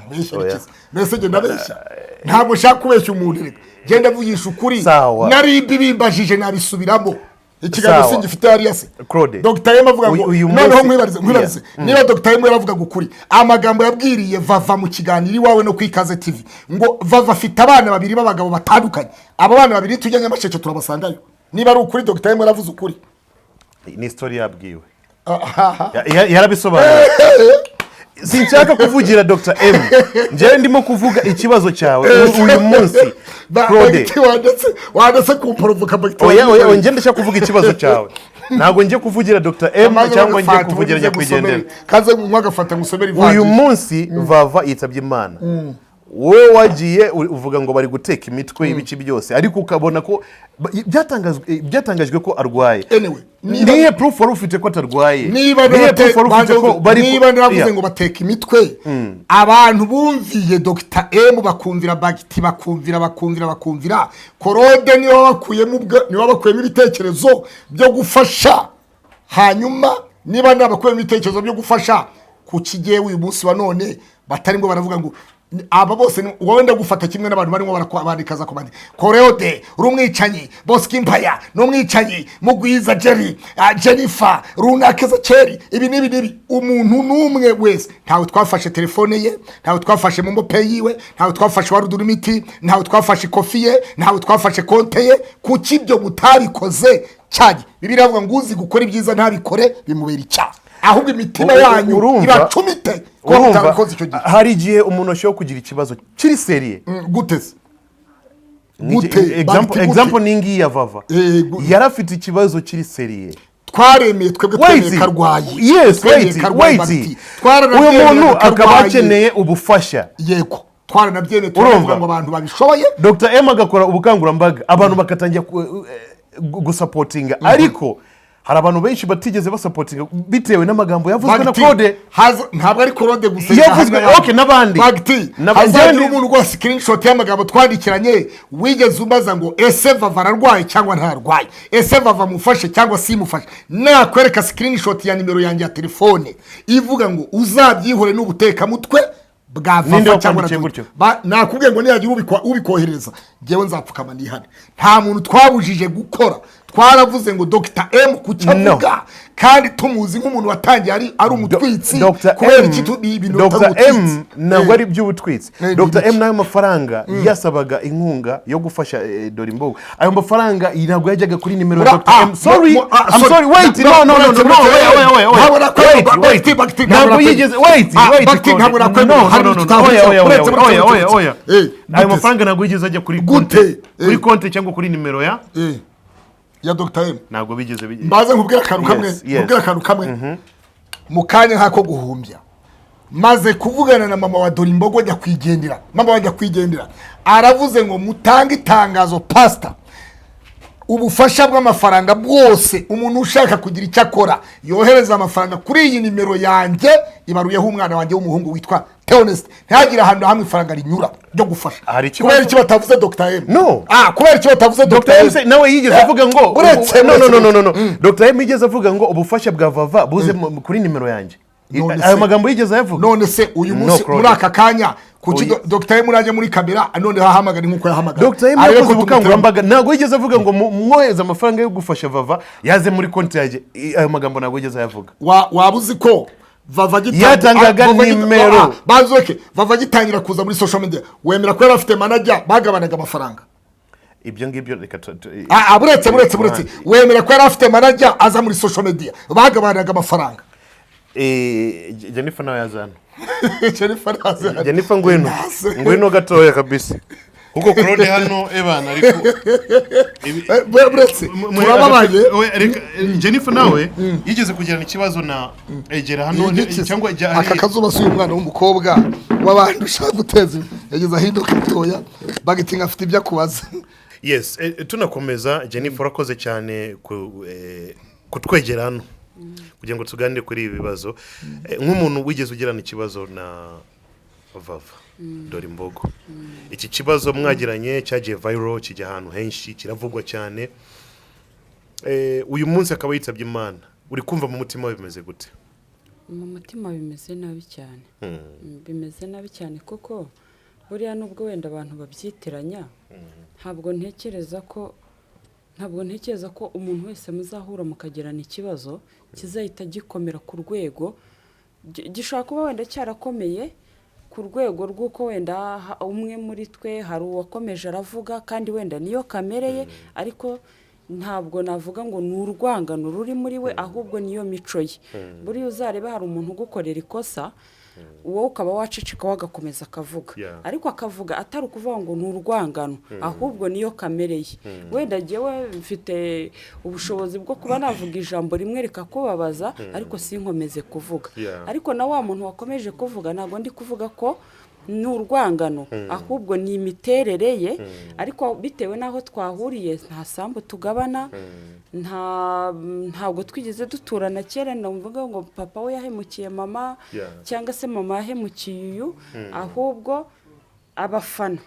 Mbeshya Oya. bikiza. Mbese genda abeshya? Ntabwo nshaka kubeshya umuntu, reka genda avugisha ukuri. Sawa. Nari bimbajije, nabisubiramo ikiganiro Sawa. singifite hariya se. Claude. Dr. M avuga ngo Uyu noneho nkwibarize, nkwibarize, niba Dr. M yaravugaga ukuri, amagambo yabwiriye Vava mu kiganiro iwawe no ku Ikaze TV ngo Vava afite abana babiri b'abagabo batandukanye, aba bana babiri tujya Nyamasheke turabasangayo, niba ari ukuri Dr. M yaravuze ukuri? Ni story yabwiwe. Yarabisobanuye. Sinshaka kuvugira Dr. M. Njyewe ndimo kuvuga ikibazo cyawe uyu munsi. Claude. Bagiti, wandetse kumporovoka, Bagiti. Oya, oya, oya, njye ndashaka kuvuga ikibazo cyawe. Ntabwo ngiye kuvugira Dr. M cyangwa ngiye kuvugira nyakwigendera. Kaze nywa agafata ngusomere Uyu ivanjiri. munsi Vava yitabye Imana. Wowe wagiye uvuga ngo bari guteka imitwe, ibiki byose, ariko ukabona ko byatangajwe ko arwaye. Anyway, Nihe proof wari ufite ko atarwaye? Niba Nihe proof wari ufite ko bari niba naravuze Yeah. ngo bateka imitwe, abantu bumviye Dr M, bakumvira Bagiti, bakumvira Claude, niba bakuyemo ibitekerezo byo gufasha. Hanyuma niba nabakuyemo ibitekerezo byo gufasha, kuki jyewe uyu munsi wa none batarimo baravuga ngo aba bose wowe ndagufata kimwe n'abantu barimo bandika za comment: "Claude uri umwicanyi, Bosco Impaya ni umwicanyi, Mugwiza Jerry, Jennifer runaka, Ezekeri, ibi n'ibi n'ibi"? Umuntu n'umwe wese, ntawe twafashe telefone ye, ntawe twafashe MoMo Pay yiwe, ntawe twafashe warudura imiti, ntawe twafashe ikofi ye, ntawe twafashe konte ye. Kuki ibyo mutabikoze? Cyane Bibiliya iravuga ngo uzi gukora ibyiza ntabikore bimubera icyaha. Ahubwo imitima yanyu ibacumite kuba Urumva, mutabikoze icyo gihe. hari igihe umuntu ashobora kugira ikibazo kiri sérieux. Gute se? Gute? Example, Bagiti, gute? example ni ngiyi ya Vava. Yari afite ikibazo kiri sérieux. Twaremeye twebwe, twemeye ko arwaye. Yes. Twemeye Wait. ko arwaye, Wait. Bagiti. Uyu Twaranabyemeye muntu ko akaba arwaye. akeneye ubufasha. Yego, twaranabyemeye, Urumva? turavuga ngo abantu babishoboye. Dr M agakora ubukangurambaga, abantu bagatangira gusupportinga, ariko hari abantu benshi batigeze basupportinga bitewe n'amagambo yavuzwe na Bagiti, Claude. Ntabwo ari Claude gusa. Yavuzwe, hari n'abandi. okay, n'abandi. Bagiti, hazagira umuntu uguha screenshot y'amagambo twandikiranye. Wigeze umbaza ngo ese Vava ararwaye cyangwa ntarwaye, ese Vava mufashe cyangwa simufashe? Nakwereka screenshot ya nimero yanjye ya telefone ivuga ngo uzabyihore n'ubutekamutwe bwa Ninde Vava cyangwa na wakwandikiye Dr. gutyo? Nakubwiye ngo nihagira ubikohereza, njyewe nzapfukama nihane. Nta muntu twabujije gukora. Twaravuze ngo Dr M kuki No. avuga, kandi tumuzi nk'umuntu watangiye ari umutwitsi? Dr. Kubera M, iki ibintu bitari Dr. ubutwitsi? M ntabwo ari iby'ubutwitsi. Dr. Ni M n'ayo mafaranga yasabaga inkunga yo gufasha Dore Imbogo, ayo mafaranga ntabwo yajyaga kuri nimero ya Dr. Ah, M. Sorry, ah, I'm sorry, wait, no, no, no, no, no, oya, oya, oya, oya. Ntabwo nakwemera, Wait, wait. Bagiti, Bagiti, ntabwo Ntabwo nakwemera. yigeze, wait, Ah, wait, Bagiti, ntabwo Claude. nakwemera. No, Hari no, no, no, tutahuriza. oya, oya, Uretse, oya, uretse, oya, uretse. oya. Eh, Ayo gute? mafaranga ntabwo yigeze ajya kuri Gute? konti, kuri konti cyangwa kuri nimero ya Ya Dr M. Ntabwo bigeze Mbaze nkubwire akantu kamwe. Yes. Nkubwire akantu kamwe mu kanya nk'ako guhumbya. Maze kuvugana na mama wa Dore Imbogo nyakwigendera. Mama wa nyakwigendera aravuze ngo mutange itangazo, pasita, ubufasha bw'amafaranga bwose, umuntu ushaka kugira icyo akora yohereza amafaranga kuri iyi nimero yanjye ibaruyeho umwana wanjye w'umuhungu witwa Theoneste, ntihagire ahantu na hamwe ifaranga rinyura ryo gufasha. Hari ikibazo? Kubera iki batavuze Dr M? No. Ah, kubera iki batavuze Dr. Dr M M? se nawe yigeze avuga ngo Uretse, no, no, no, no, no, no. uretse. Dr M yigeze avuga ngo ubufasha bwa Vava buze kuri nimero yanjye? None Ayo magambo yigeze ayavuga? None se uyu No, munsi, Claude. muri aka kanya, kuki Oya. Dr M urajya muri kamera noneho ahamagara nk'uko yahamagara? Dr M Arebe yakoze ko ubukangurambaga, ntabwo yigeze avuga ngo mwohereze amafaranga yo gufasha Vava yaze muri konti yanjye. Ayo magambo ntabwo yigeze ayavuga. Waba uzi ko Vava agitangira Yatangaga Vava nimero. Banza ureke. Vava agitangira kuza muri social media, wemera ko yari afite manager bagabanaga amafaranga? Ibyo ngibyo reka Ah, buretse, wemera ko yari afite manager aza muri social media bagabanaga amafaranga? Jennifer nawe yazana. Jennifer naze hano. Jennifer, ngwino. Naze. Ngwino gatoya kabisa, kuko Claude hano ebana ariko Buretse, turababaye. Reka, Jennifer nawe yigeze kugirana ikibazo na egera hano Igiki? cyangwa jya Aka hariya. kazuba si uyu mwana w'umukobwa w'abandi ushaka guteza yagize ahinduka gatoya. Bagiti afite ibyo akubaza. Yes, tunakomeza. Jennifer, urakoze cyane kutwegera hano kugira ngo tuganire kuri ibi bibazo. Nk'umuntu wigeze ugirana ikibazo na Vava Dore Imbogo, iki kibazo mwagiranye cyagiye viral, kijya ahantu henshi, kiravugwa cyane. Uyu munsi akaba yitabye Imana, uri kumva mu mutima we bimeze gute? Mu mutima bimeze nabi cyane. Bimeze nabi cyane, kuko buriya nubwo wenda abantu babyitiranya, ntabwo ntekereza ko umuntu wese muzahura mukagirana ikibazo kizahita gikomera ku rwego gishobora kuba wenda cyarakomeye ku rwego rw'uko wenda umwe muri twe hari uwakomeje aravuga, kandi wenda niyo kamere ye, ariko ntabwo navuga ngo ni urwangano ruri muri we, ahubwo niyo mico ye. Buriya uzarebe, hari umuntu ugukorera ikosa, wowe ukaba waceceka, wagakomeza akavuga, ariko akavuga atari ukuvuga ngo ni urwangano, ahubwo niyo kamere ye. Wenda jyewe mfite ubushobozi bwo kuba navuga ijambo rimwe rikakubabaza, ariko sinkomeze kuvuga. Ariko na wa muntu wakomeje kuvuga, ntabwo ndi kuvuga ko Ni urwangano, ahubwo ni imiterere ye. Ariko bitewe n'aho twahuriye, nta sambu tugabana, ntabwo twigeze duturana kera ndavuga ngo papa we yahemukiye mama cyangwa se mama yahemukiye uyu. Ahubwo abafana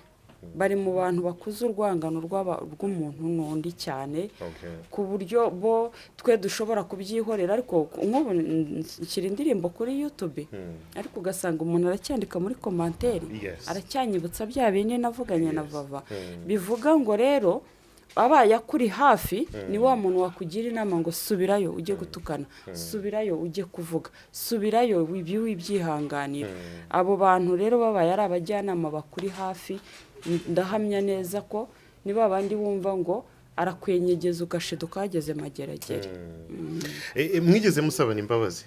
bari mu bantu bakuze urwangano rw'umuntu n'undi cyane, ku buryo bo twe dushobora kubyihorera. Ariko nk'ubu nshyira indirimbo kuri YouTube, ariko ugasanga umuntu aracyandika muri commentaire, aracyanyibutsa bya bindi navuganye na Vava. Bivuga ngo rero abaye akuri hafi, ni wa muntu wakugira inama ngo subirayo ujye gutukana, subirayo ujye kuvuga, subirayo ibi wibyihanganira. Abo bantu rero babaye ari abajyanama bakuri hafi, ndahamya neza ko ni ba bandi wumva ngo arakwenyegeza ugashiduka wageze Mageragere. Mwigeze musabana imbabazi?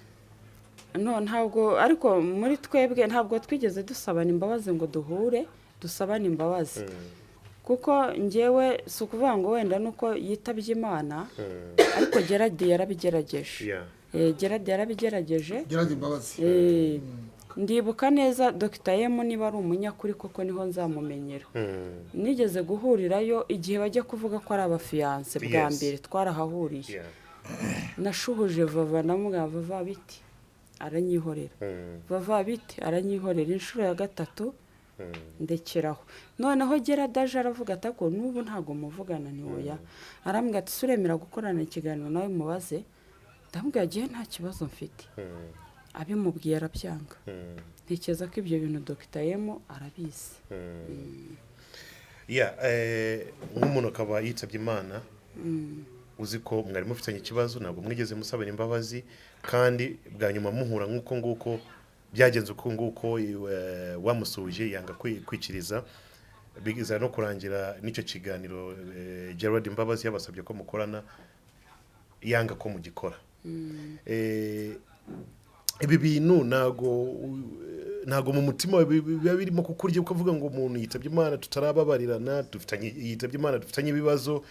No, ntabwo. Ariko muri twebwe ntabwo twigeze dusabana imbabazi ngo duhure dusabane imbabazi, kuko njyewe si ukuvuga ngo wenda nuko yitabye Imana, ariko Gerard yarabigerageje. Gerard yarabigerageje. Gerard Imbabazi. Ndibuka neza Dr M, niba ari umunyakuri koko niho nzamumenyera. Nigeze guhurirayo igihe bajya kuvuga ko ari abafiancé bwa mbere, twarahahuriye. Nashuhuje Vava, ndamubwira: "Vava, biti?" Aranyihorera. "Vava, biti?" Aranyihorera. Inshuro ya gatatu ndekeraho. Noneho Gerard aje aravuga ati: "Ako n'ubu ntabwo muvugana?" Ni oya. Arambwira ati: "Suremera gukorana ikiganiro nawe mubaze?" Ndamubwira: "Agiye, nta kibazo mfite." Abimubwiye arabyanga. Ntekereza ko ibyo bintu Dr M arabizi. Yeah, nk'umuntu akaba yitabye Imana, uzi ko mwari mufitanye ikibazo, ntabwo mwigeze musabana imbabazi, kandi bwa nyuma muhura nk'uko nguko byagenze, uko nguko wamusuhuje yanga kwikiriza, biza no kurangira n'icyo kiganiro Gerard Imbabazi yabasabye ko mukorana yanga ko mugikora. Ibi bintu ntago mu mutima biba birimo kukurya, ukavuga ngo umuntu yitabye Imana tutarababarirana, dufitanye, yitabye Imana dufitanye ibibazo,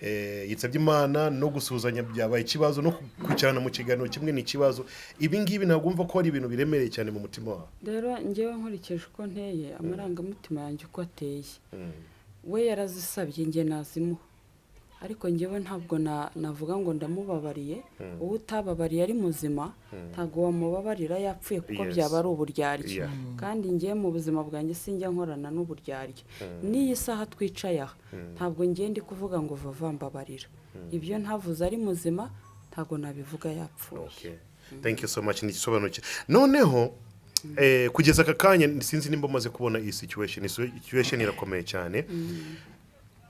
yitabye Imana no gusuhuzanya byabaye ikibazo, no kwicarana mu kiganiro kimwe ni ikibazo. Ibi ngibi ntabwo wumva ko ari ibintu biremereye cyane mu mutima wawe? Rero ngewe nkurikije uko nteye, amarangamutima yanjye uko ateye, we yarazisabye, njye nazimuha, ariko ngewe ntabwo navuga ngo ndamubabariye. Uwo utababariye ari muzima ntabwo wamubabarira yapfuye, kuko byaba ari uburyarya. Kandi ngewe mu buzima bwanjye sinjya nkorana n'uburyarya. N'iyi saha twicaye aha, ntabwo ngiye ndi kuvuga ngo Vava, mbabarira. Ibyo ntavuze ari muzima ntabwo nabivuga yapfuye. Okay. Thank you so much, ni igisobanuro noneho kugeza aka kanya sinzi nimba umaze kubona iyi situation. Iyi situation irakomeye cyane.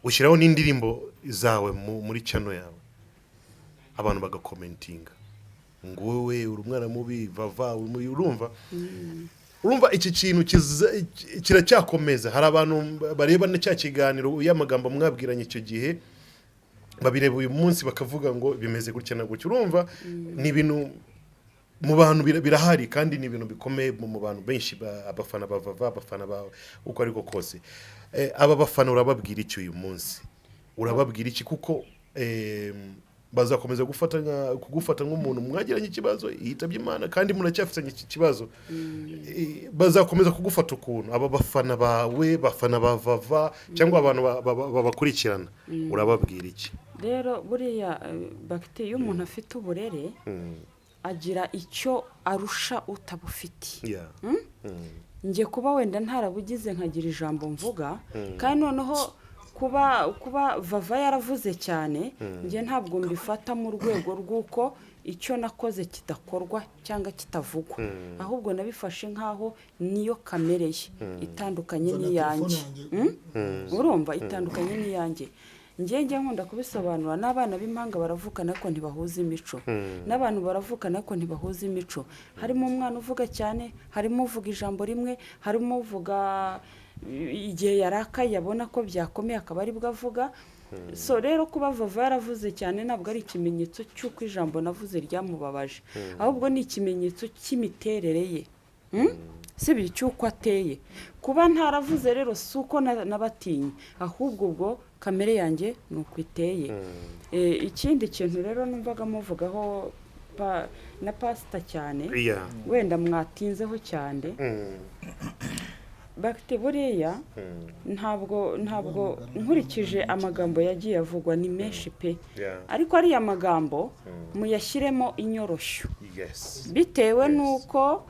Ushyiraho n'indirimbo zawe muri channel yawe, abantu bagacommentinga ngo wowe uri umwana mubi, Vava uri mubi. Urumva iki kintu kiracyakomeza. Hari abantu bareba na cya kiganiro y'amagambo mwabwiranye icyo gihe, babireba uyu munsi bakavuga ngo bimeze gutya na gutya. Urumva ni ibintu mu bantu birahari, kandi ni ibintu bikomeye mu bantu benshi, abafana ba Vava, abafana ba uko ariko kose. Aba bafana urababwira iki uyu munsi? Urababwira iki? Kuko bazakomeza kugufata nk'umuntu mwagiranye ikibazo, yitabye Imana kandi muracyafitanye iki kibazo. Bazakomeza kugufata ukuntu aba bafana bawe, bafana ba Vava, cyangwa abantu babakurikirana, urababwira iki? Rero buriya bagiti, iyo umuntu afite uburere agira icyo arusha utabufite. Njye kuba wenda ntarabugize nkagira ijambo mvuga, kandi noneho kuba Vava yaravuze cyane, njye ntabwo mbifata mu rwego rw'uko icyo nakoze kidakorwa cyangwa kitavugwa, ahubwo nabifashe nk'aho niyo kamere ye itandukanye Nzana n'iyanjye. telefone yanjye. Urumva itandukanye n'iyanjye. Njye njya nkunda kubisobanura, n'abana b'impanga baravukana ariko ntibahuza imico, n'abantu baravukana ariko ntibahuza imico. Harimo umwana uvuga cyane, harimo uvuga ijambo rimwe, harimo uvuga igihe yarakaye, abona ko byakomeye akaba aribwo avuga. So rero kuba Vava yaravuze cyane ntabwo ari ikimenyetso cy'uko ijambo navuze ryamubabaje, ahubwo ni ikimenyetso cy'imiterere ye. Si ibyo, cy'uko ateye. Kuba ntaravuze rero si uko nabatinye, ahubwo ubwo kamere yanjye ni uko iteye. Ikindi kintu rero numvaga muvugaho na pasita cyane, wenda mwatinzeho cyane. Bagiti, buriya ntabwo nkurikije amagambo yagiye avugwa, ni menshi pe. Ariko ariya magambo muyashyiremo inyoroshyo, bitewe n'uko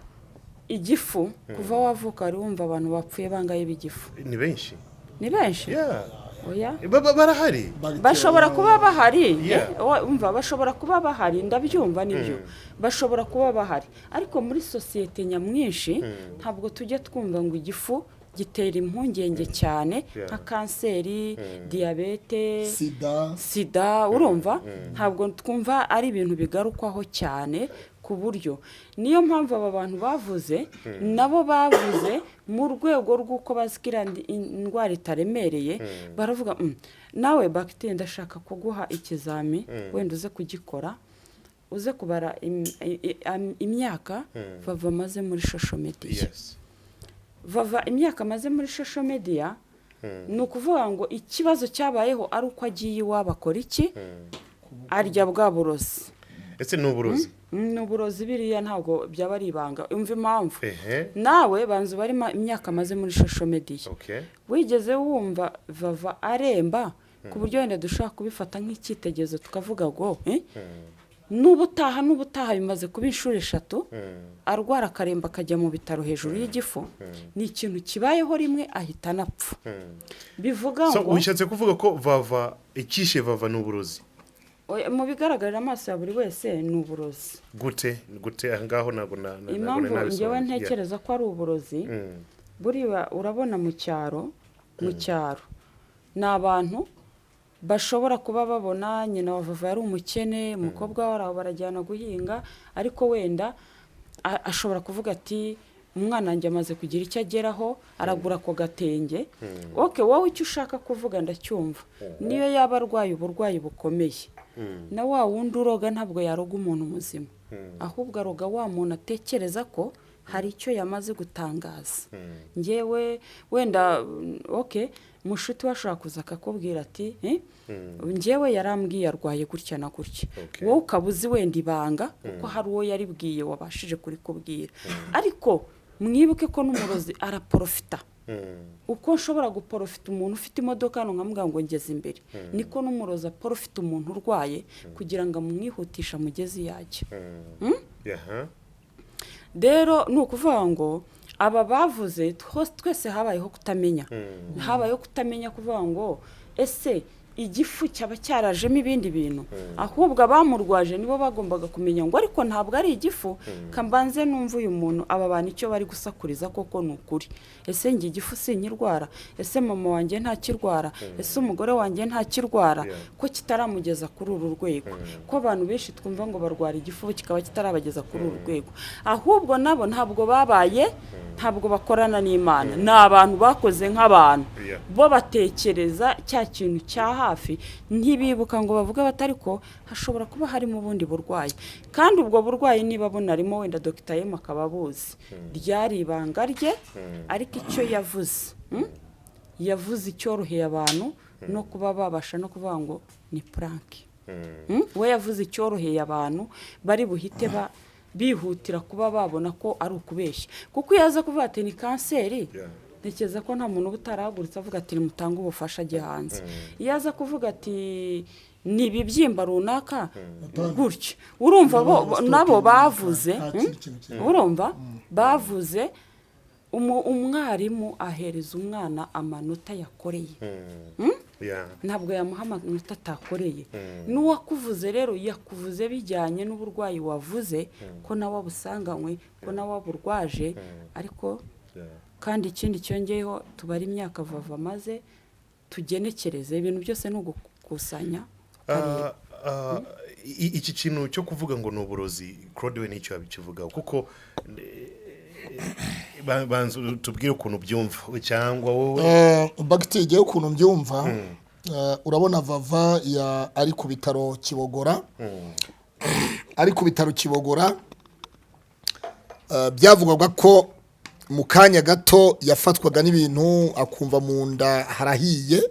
igifu, kuva wavuka wari wumva abantu bapfuye bangaye b'igifu? Ni benshi. Ni benshi? Yeah. Oya. Barahari. Bashobora kuba bahari. Umva, bashobora kuba bahari, ndabyumva, nibyo, bashobora kuba bahari, ariko muri sosiyete nyamwinshi ntabwo tujya twumva ngo igifu gitera impungenge cyane nka kanseri, diyabete, sida. Sida. Urumva, ntabwo twumva ari ibintu bigarukwaho cyane, ku buryo niyo mpamvu aba bantu bavuze, nabo bavuze mu rwego rw'uko bazi ko iriya indwara itaremereye. Baravuga, "Nawe bagiteri, ndashaka kuguha ikizami, wenda uze kugikora, uze kubara imyaka Vava amaze muri social media." Vava imyaka amaze muri social media, ni ukuvuga ngo ikibazo cyabayeho ari uko agiye iwabo, akora iki? Arya bwa burozi. Ese ni uburozi? Ni uburozi biriya, ntabwo byaba ari ibanga. Umva impamvu. Ehe. Nawe banza ubare imyaka amaze muri social media. Wigeze wumva Vava aremba ku buryo wenda dushobora kubifata nk'icyitegererezo, tukavuga ngo n'ubutaha bimaze kuba inshuro 3 arwara akaremba, akajya mu bitaro hejuru y'igifu? Ni ikintu kibayeho rimwe, ahita anapfa. Bivuga So ngo ushatse kuvuga ko Vava, icyishe Vava ni uburozi? Oya, mu bigaragarira amaso ya buri wese ni uburozi. Gute? Gute? Aho ngaho ntabwo ntabwo Impamvu nari ngewe nabisobanuye. ntekereza ko ari uburozi, buriya urabona mu cyaro ni abantu bashobora kuba babona nyina wa Vava yari umukene, umukobwa we aho barajyana guhinga, ariko wenda ashobora kuvuga ati: "Umwana wanjye amaze kugira icyo ageraho, aragura ako gatenge." Okay, wowe icyo ushaka kuvuga ndacyumva. Niyo yaba arwaye uburwayi bukomeye, na wa wundi uroga ntabwo yaroga umuntu muzima, ahubwo aroga wa muntu atekereza ko hari icyo yamaze gutangaza. Ngewe wenda, okay, mushuti we ashobora kuza akakubwira ati: "Ngewe yarambwiye arwaye gutya na gutya." Wowe ukaba uzi wenda ibanga kuko hari uwo yaribwiye wabashije kurikubwira. Ariko mwibuke ko n'umurozi araporofita. Uko nshobora guporofita umuntu ufite imodoka hano nkamubwira ngo ngeze imbere, niko n'umurozi aporofita umuntu urwaye kugira ngo amwihutishe, amugeze iyo ajya. Rero ni ukuvuga ngo aba bavuze, twese habayeho kutamenya, habayeho kutamenya kuvuga ngo ese igifu cyaba cyarajemo ibindi bintu? Ahubwo abamurwaje nibo bagombaga kumenya ngo ariko ntabwo ari igifu, kambanze numva uyu muntu, aba bantu icyo bari gusakuriza koko ni ukuri? Ese njye igifu sinkirwara? Ese mama wanjye ntakirwara? Ese umugore wanjye ntakirwara? Ko kitaramugeza kuri uru rwego, ko abantu benshi twumva ngo barwara igifu kikaba kitarabageza kuri uru rwego? Ahubwo nabo ntabwo babaye, ntabwo bakorana n'Imana, ni abantu bakoze nk'abantu. Bo batekereza cya kintu cya hafi, ntibibuka ngo bavuge bati: "Ariko hashobora kuba harimo ubundi burwayi." Kandi ubwo burwayi niba bunarimo, wenda Dr M akaba abuzi, ryari ibanga rye. Ariko icyo yavuze, yavuze icyoroheye abantu no kuba babasha no kuvuga ngo ni prank. We yavuze icyoroheye abantu bari buhite bihutira kuba babona ko ari ukubeshya, kuko iyo aza kuvuga ati ni kanseri, ntekereza ko nta muntu uba utarahagurutse avuga ati: "Nimutange ubufasha, ajye hanze." Iyo aza kuvuga ati ni ibibyimba runaka gutya, urumva nabo bavuze, Nta kindi kintu kirimo. Urumva bavuze umwarimu ahereza umwana amanota yakoreye. Ntabwo yamuha amanota atakoreye. N'uwakuvuze rero yakuvuze bijyanye n'uburwayi wavuze ko nawe abusanganywe, ko nawe aburwaje. Ariko kandi ikindi cyongeyeho, tubare imyaka Vava amaze, tugenekereze. Ibintu byose ni ugukusanya, ukareba. Iki kintu cyo kuvuga ngo ni uburozi, Claude we nicyo yabikivugaho, kuko banza tubwire ukuntu byumva, cyangwa wowe. Bagiteri, igihe ukuntu mbyumva, urabona Vava ari ku bitaro Kibogora, ari ku bitaro Kibogora. Byavugwaga ko mu kanya gato yafatwaga n'ibintu, akumva mu nda harahiye,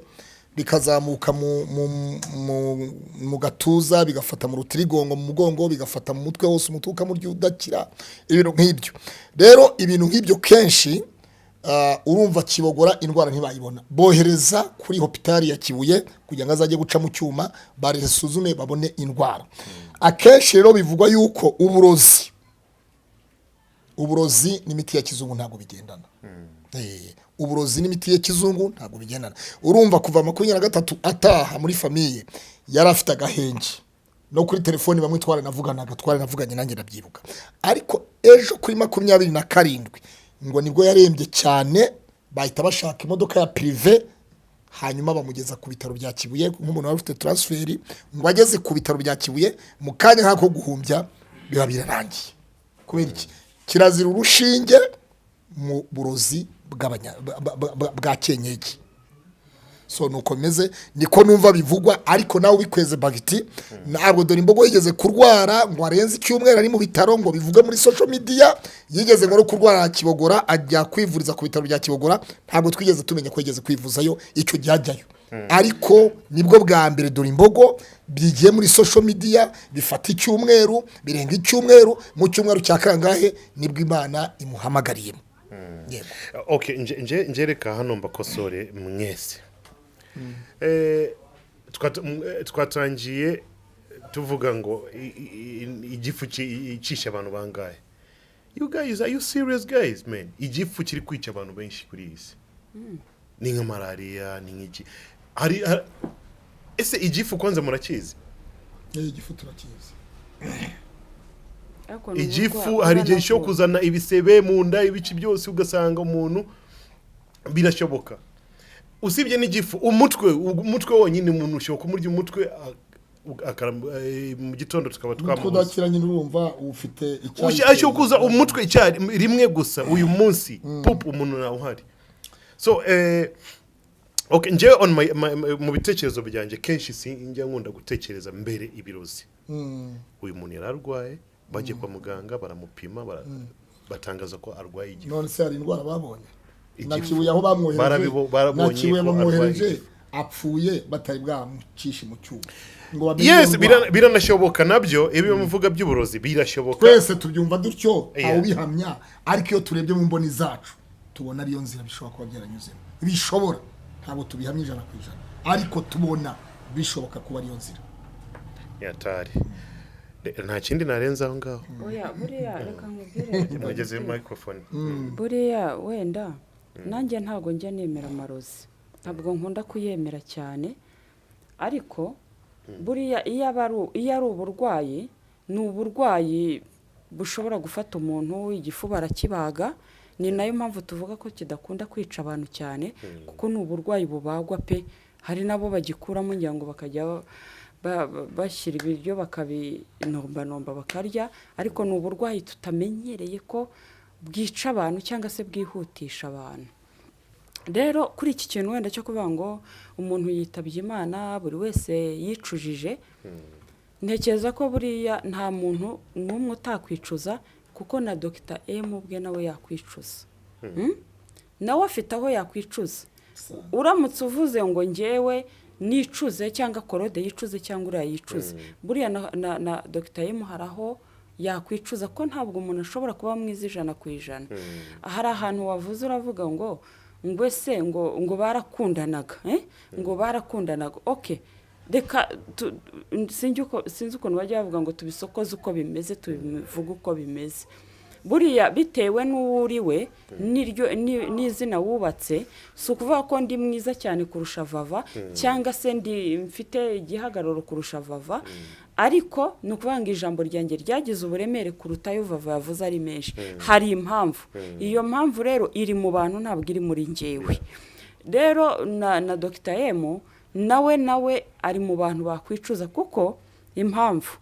bikazamuka mu gatuza, bigafata mu rutirigongo, mu mugongo, bigafata mu mutwe hose, umutwe ukamurya udakira, ibintu nk'ibyo. Rero ibintu nk'ibyo kenshi Urumva Kibogora indwara ntibayibona, bohereza kuri hopitali ya Kibuye kugira ngo azajye guca mu cyuma barisuzume babone indwara. Akenshi rero bivugwa yuko uburozi n'imiti ya kizungu ntabwo bigendana. Uburozi n'imiti ya kizungu ntabwo bigendana. Urumva kuva 23 ataha muri famille yari afite agahenge, no kuri telefoni bamwe twaranavuganaga, twaranavuganye nanjye ndabyibuka. Ariko ejo kuri 27 ngo nibwo yarembye cyane, bahita bashaka imodoka ya privé, hanyuma bamugeza ku bitaro bya Kibuye nk'umuntu wari ufite transfert. Ngo ageze ku bitaro bya Kibuye, mu kanya nk'ako guhumbya biba birarangiye. Kubera iki? Kirazira urushinge mu burozi bwa kenyegi. So nuko bimeze, niko numva bivugwa. Ariko nawe ubikweze bagiti, ntabwo dore imbogo yigeze kurwara ngo arenze icyumweru ari mu bitaro ngo bivuge muri social media. Yigeze ngo no kurwara Kibogora, ajya kwivuriza ku bitaro bya Kibogora, ntabwo twigeze tumenya ko yigeze kwivuzayo icyo gihe ajyayo. Ariko nibwo bwa mbere dore imbogo bigiye muri social media, bifata icyumweru, birenga icyumweru, mu cyumweru cya kangahe nibwo Imana imuhamagariyemo. Yego. Okay, nje reka hano mbakosore mwese. Twatangiye tuvuga ngo igifu icisha abantu bangahe. You guys, are you serious, guys? Man, igifu kiri kwica abantu benshi kuri iyi si ni nka malariya, ni nk'iki. Ese igifu kwanza murakizi? Igifu turakizi. Ariko ni Igifu hari igihe cyo kuzana ibisebe mu nda, ibice byose, ugasanga umuntu birashoboka. Usibye n'igifu, umutwe wonyine, umuntu ushobora kumurya umutwe mu gitondo tukaba Umutwe twamubuze. Udakira nyine, urumva ufite icyayi. Ashobora kuza umutwe icyayi rimwe gusa uyu munsi, pup, umuntu nawe uhari. So okay, njyewe on my mu bitekerezo byanjye, kenshi si njya nkunda gutekereza mbere ibirozi. Uyu muntu yari arwaye, bagiye kwa muganga baramupima, batangaza ko arwaye igifu. None se hari indwara babonye na Igifu. Kibuye aho bamwohereje? Barabonye Na Kibuye ko arwaye bamwohereje igifu. apfuye, batari bwamucishe mu cyuma ngo bamenye iyo Yes. ndwara. Biranashoboka nabyo, ibi muvuga by'uburozi birashoboka. Twese tubyumva dutyo, ntawubihamya, ariko iyo turebye mu mboni zacu tubona ariyo nzira bishobora kuba byaranyuzemo. Bishobora, ntabwo tubihamya 100%, ariko tubona bishoboka kuba ariyo nzira. Yatari nta kindi narenze aho ngaho. Oya, buriya reka nkubwire. Mwegeze microphone. Buriya wenda nanjye ntabwo njya nemera amarozi, ntabwo nkunda kuyemera cyane, ariko buriya iyo ari uburwayi, ni uburwayi bushobora gufata umuntu. Igifu barakibaga, ni nayo mpamvu tuvuga ko kidakunda kwica abantu cyane, kuko ni uburwayi bubagwa pe. Hari n'abo bagikuramo, ngira ngo bakajya bashyira ibiryo bakabinombanomba bakarya, ariko ni uburwayi tutamenyereye ko bwica abantu cyangwa se bwihutisha abantu. Rero kuri iki kintu wenda cyo kuvuga ngo umuntu yitabye Imana, buri wese yicujije, ntekereza ko buriya nta muntu n'umwe utakwicuza, kuko na Dr M ubwe nawe yakwicuza. Nawe afite aho yakwicuza. Uramutse uvuze ngo ngewe nicuze, cyangwa Korode yicuze, cyangwa uriya yicuze, buriya na Dr M hari aho yakwicuza, ko ntabwo umuntu ashobora kuba mwiza 100%. Hari ahantu wavuze uravuga ngo ese ngo barakundanaga, eh? Ngo barakundanaga. Okay, reka sinzi ukuntu bajya bavuga ngo tubisokoze uko bimeze, tubivuge uko bimeze. Buriya bitewe n'uwo uri we n'izina wubatse, si ukuvuga ko ndi mwiza cyane kurusha Vava cyangwa se ndi mfite igihagararo kurusha Vava, ariko ni ukuvuga ngo ijambo ryanjye ryagize uburemere kuruta ayo Vava yavuze ari menshi. Hari impamvu. Iyo mpamvu rero iri mu bantu, ntabwo iri muri njyewe. Rero na Dr M nawe ari mu bantu bakwicuza, kuko impamvu,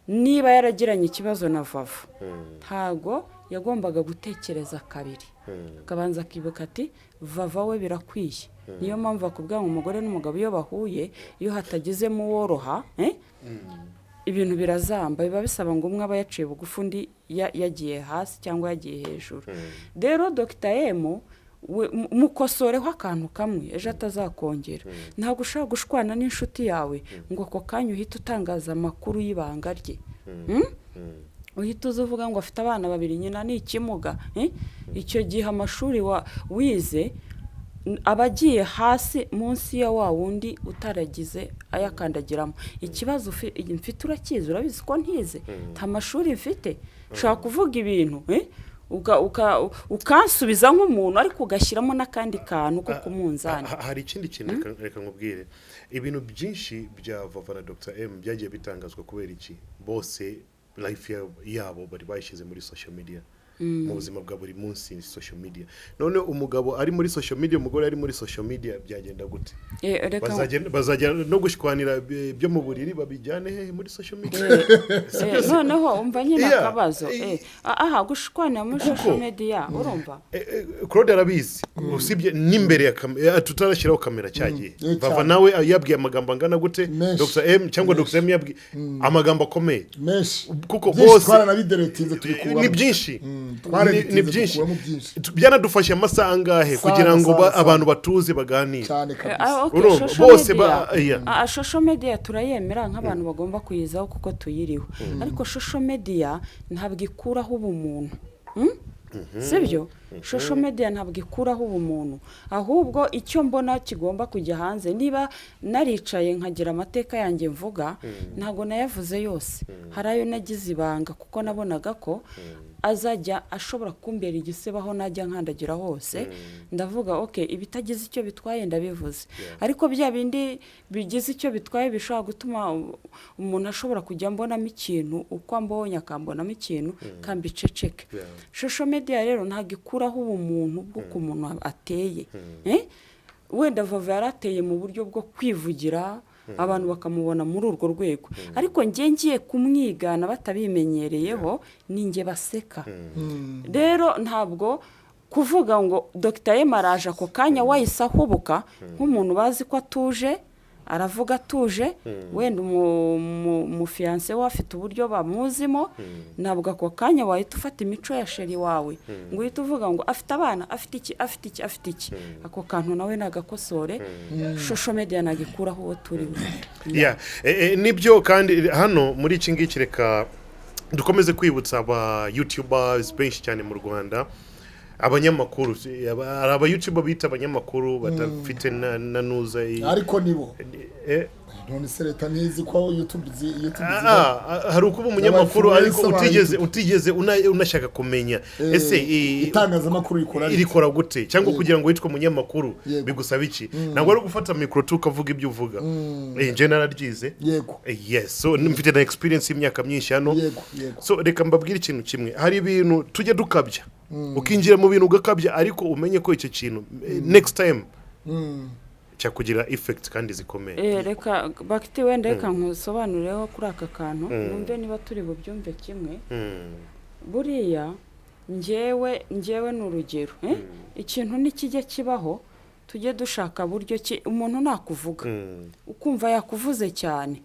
niba yaragiranye ikibazo na Vava, ntago yagombaga gutekereza kabiri, akabanza akibuka ati Vava we birakwiye. Niyo mpamvu bakubwira ngo umugore n'umugabo iyo bahuye, iyo hatagizemo uworoha, ibintu birazamba. Biba bisaba ngo umwe aba yaciye bugufi, undi yagiye hasi cyangwa yagiye hejuru. Rero Dr M we, mukosoreho akantu kamwe, ejo atazakongera. Ntabwo ushobora gushwana n'inshuti yawe ngo ako kanya uhite utangaza amakuru y'ibanga rye. Uhita uza uvuga ngo afite abana babiri, nyina ni ikimuga, eh? Icyo gihe amashuri wize aba agiye hasi munsi ya wa wundi utaragize ayakandagiramo. Ikibazo mfite urakizi, urabizi ko ntize, nta mashuri mfite. Ushobora kuvuga ibintu, eh? Ukansubiza nk'umuntu, ariko ugashyiramo n'akandi kantu ko ku munzani. Hari ikindi kintu, reka nkubwire. Ibintu byinshi bya Vava na Dr M byagiye bitangazwa kubera iki? Bose life yabo bari bayishyize muri social media, mu buzima bwa buri munsi ni social media. None umugabo ari muri social media, umugore ari muri social media, byagenda gute? Reka Bazajya no gushwanira byo mu buriri babijyane hehe? Muri social media? Noneho umva nyine akabazo. Aha gushwanira muri social media, urumva? Claude arabizi, usibye n'imbere ya kamera, tutarashyiraho kamera cyagiye, Vava nawe yabwiye amagambo angana gute? Menshi. Dr M cyangwa Menshi. Dr M yabwiye amagambo akomeye. Menshi. Kuko Byinshi twaranabideretinze, tubikuramo. Ni byinshi. Twareditinze, Ni byinshi. dukuramo byinshi. Byanadufashe amasaha angahe Sana, kugira ngo sana, sana. abantu batuze baganire? Cyane kabisa. Okay, Urumva, social bose media. Yeah. Social media turayemera nk'abantu bagomba kuyizaho kuko tuyiriho, ariko social media ntabwo ikuraho ubumuntu. Sibyo? Social media ntabwo ikuraho ubumuntu. Ahubwo icyo mbona kigomba kujya hanze, niba naricaye nkagira amateka yanjye mvuga, ntabwo nayavuze yose. Hari ayo nagize ibanga kuko nabonaga ko azajya ashobora kumbera igisebo aho najya nkandagira hose. Ndavuga, ok, ibitagize icyo bitwaye ndabivuze, ariko bya bindi bigize icyo bitwaye bishobora gutuma umuntu ashobora kujya ambonamo ikintu, uko ambonye akambonamo ikintu, kambiceceke. Social media rero ntabwo ikuraho ubumuntu bw'uko umuntu ateye. Eh? Wenda Vava yarateye mu buryo bwo kwivugira, abantu bakamubona muri urwo rwego, ariko njye ngiye kumwigana batabimenyereyeho, ni njye baseka. Rero ntabwo kuvuga ngo Dr M araje ako kanya wahise ahubuka nk'umuntu bazi ko atuje, aravuga atuje, wenda umufiancé we afite uburyo bamuzimo. Ntabwo ako kanya wahita ufata imico ya chéri wawe ngo uhite uvuga ngo afite abana, afite iki, afite iki, afite iki. Ako kantu nawe nagakosore. Social media ntabwo ikuraho uwo turiwe. Yeah. Nibyo. Kandi hano muri iki ngiki, reka dukomeze kwibutsa aba youtubers benshi cyane mu Rwanda, abanyamakuru, hari aba youtuber bita abanyamakuru badafite na nuza Ariko nibo none se leta ntizi ko YouTube Hari ukuba umunyamakuru ariko N'aba utigeze influencer ba utigeze unashaka kumenya ese itangazamakuru rikora rite? Rikora gute, cyangwa kugira ngo witwe umunyamakuru bigusaba iki? Ntabwo ari ugufata mikoro tu ukavuga ibyo uvuga. Njye nararyize. Yes, so mfite na experience y'imyaka myinshi hano. yego yego So reka mbabwire ikintu kimwe: hari ibintu tujya dukabya, ukinjira mu bintu ugakabya, ariko umenye ko icyo kintu next time cyakugira effect kandi zikomeye. Reka bakiti, wenda reka nkusobanureho kuri aka kantu, numve niba turi bubyumve kimwe. Buriya njyewe ni urugero, eh? Ikintu nikijya kibaho, tujye dushaka buryo ki umuntu nakuvuga, ukumva yakuvuze cyane,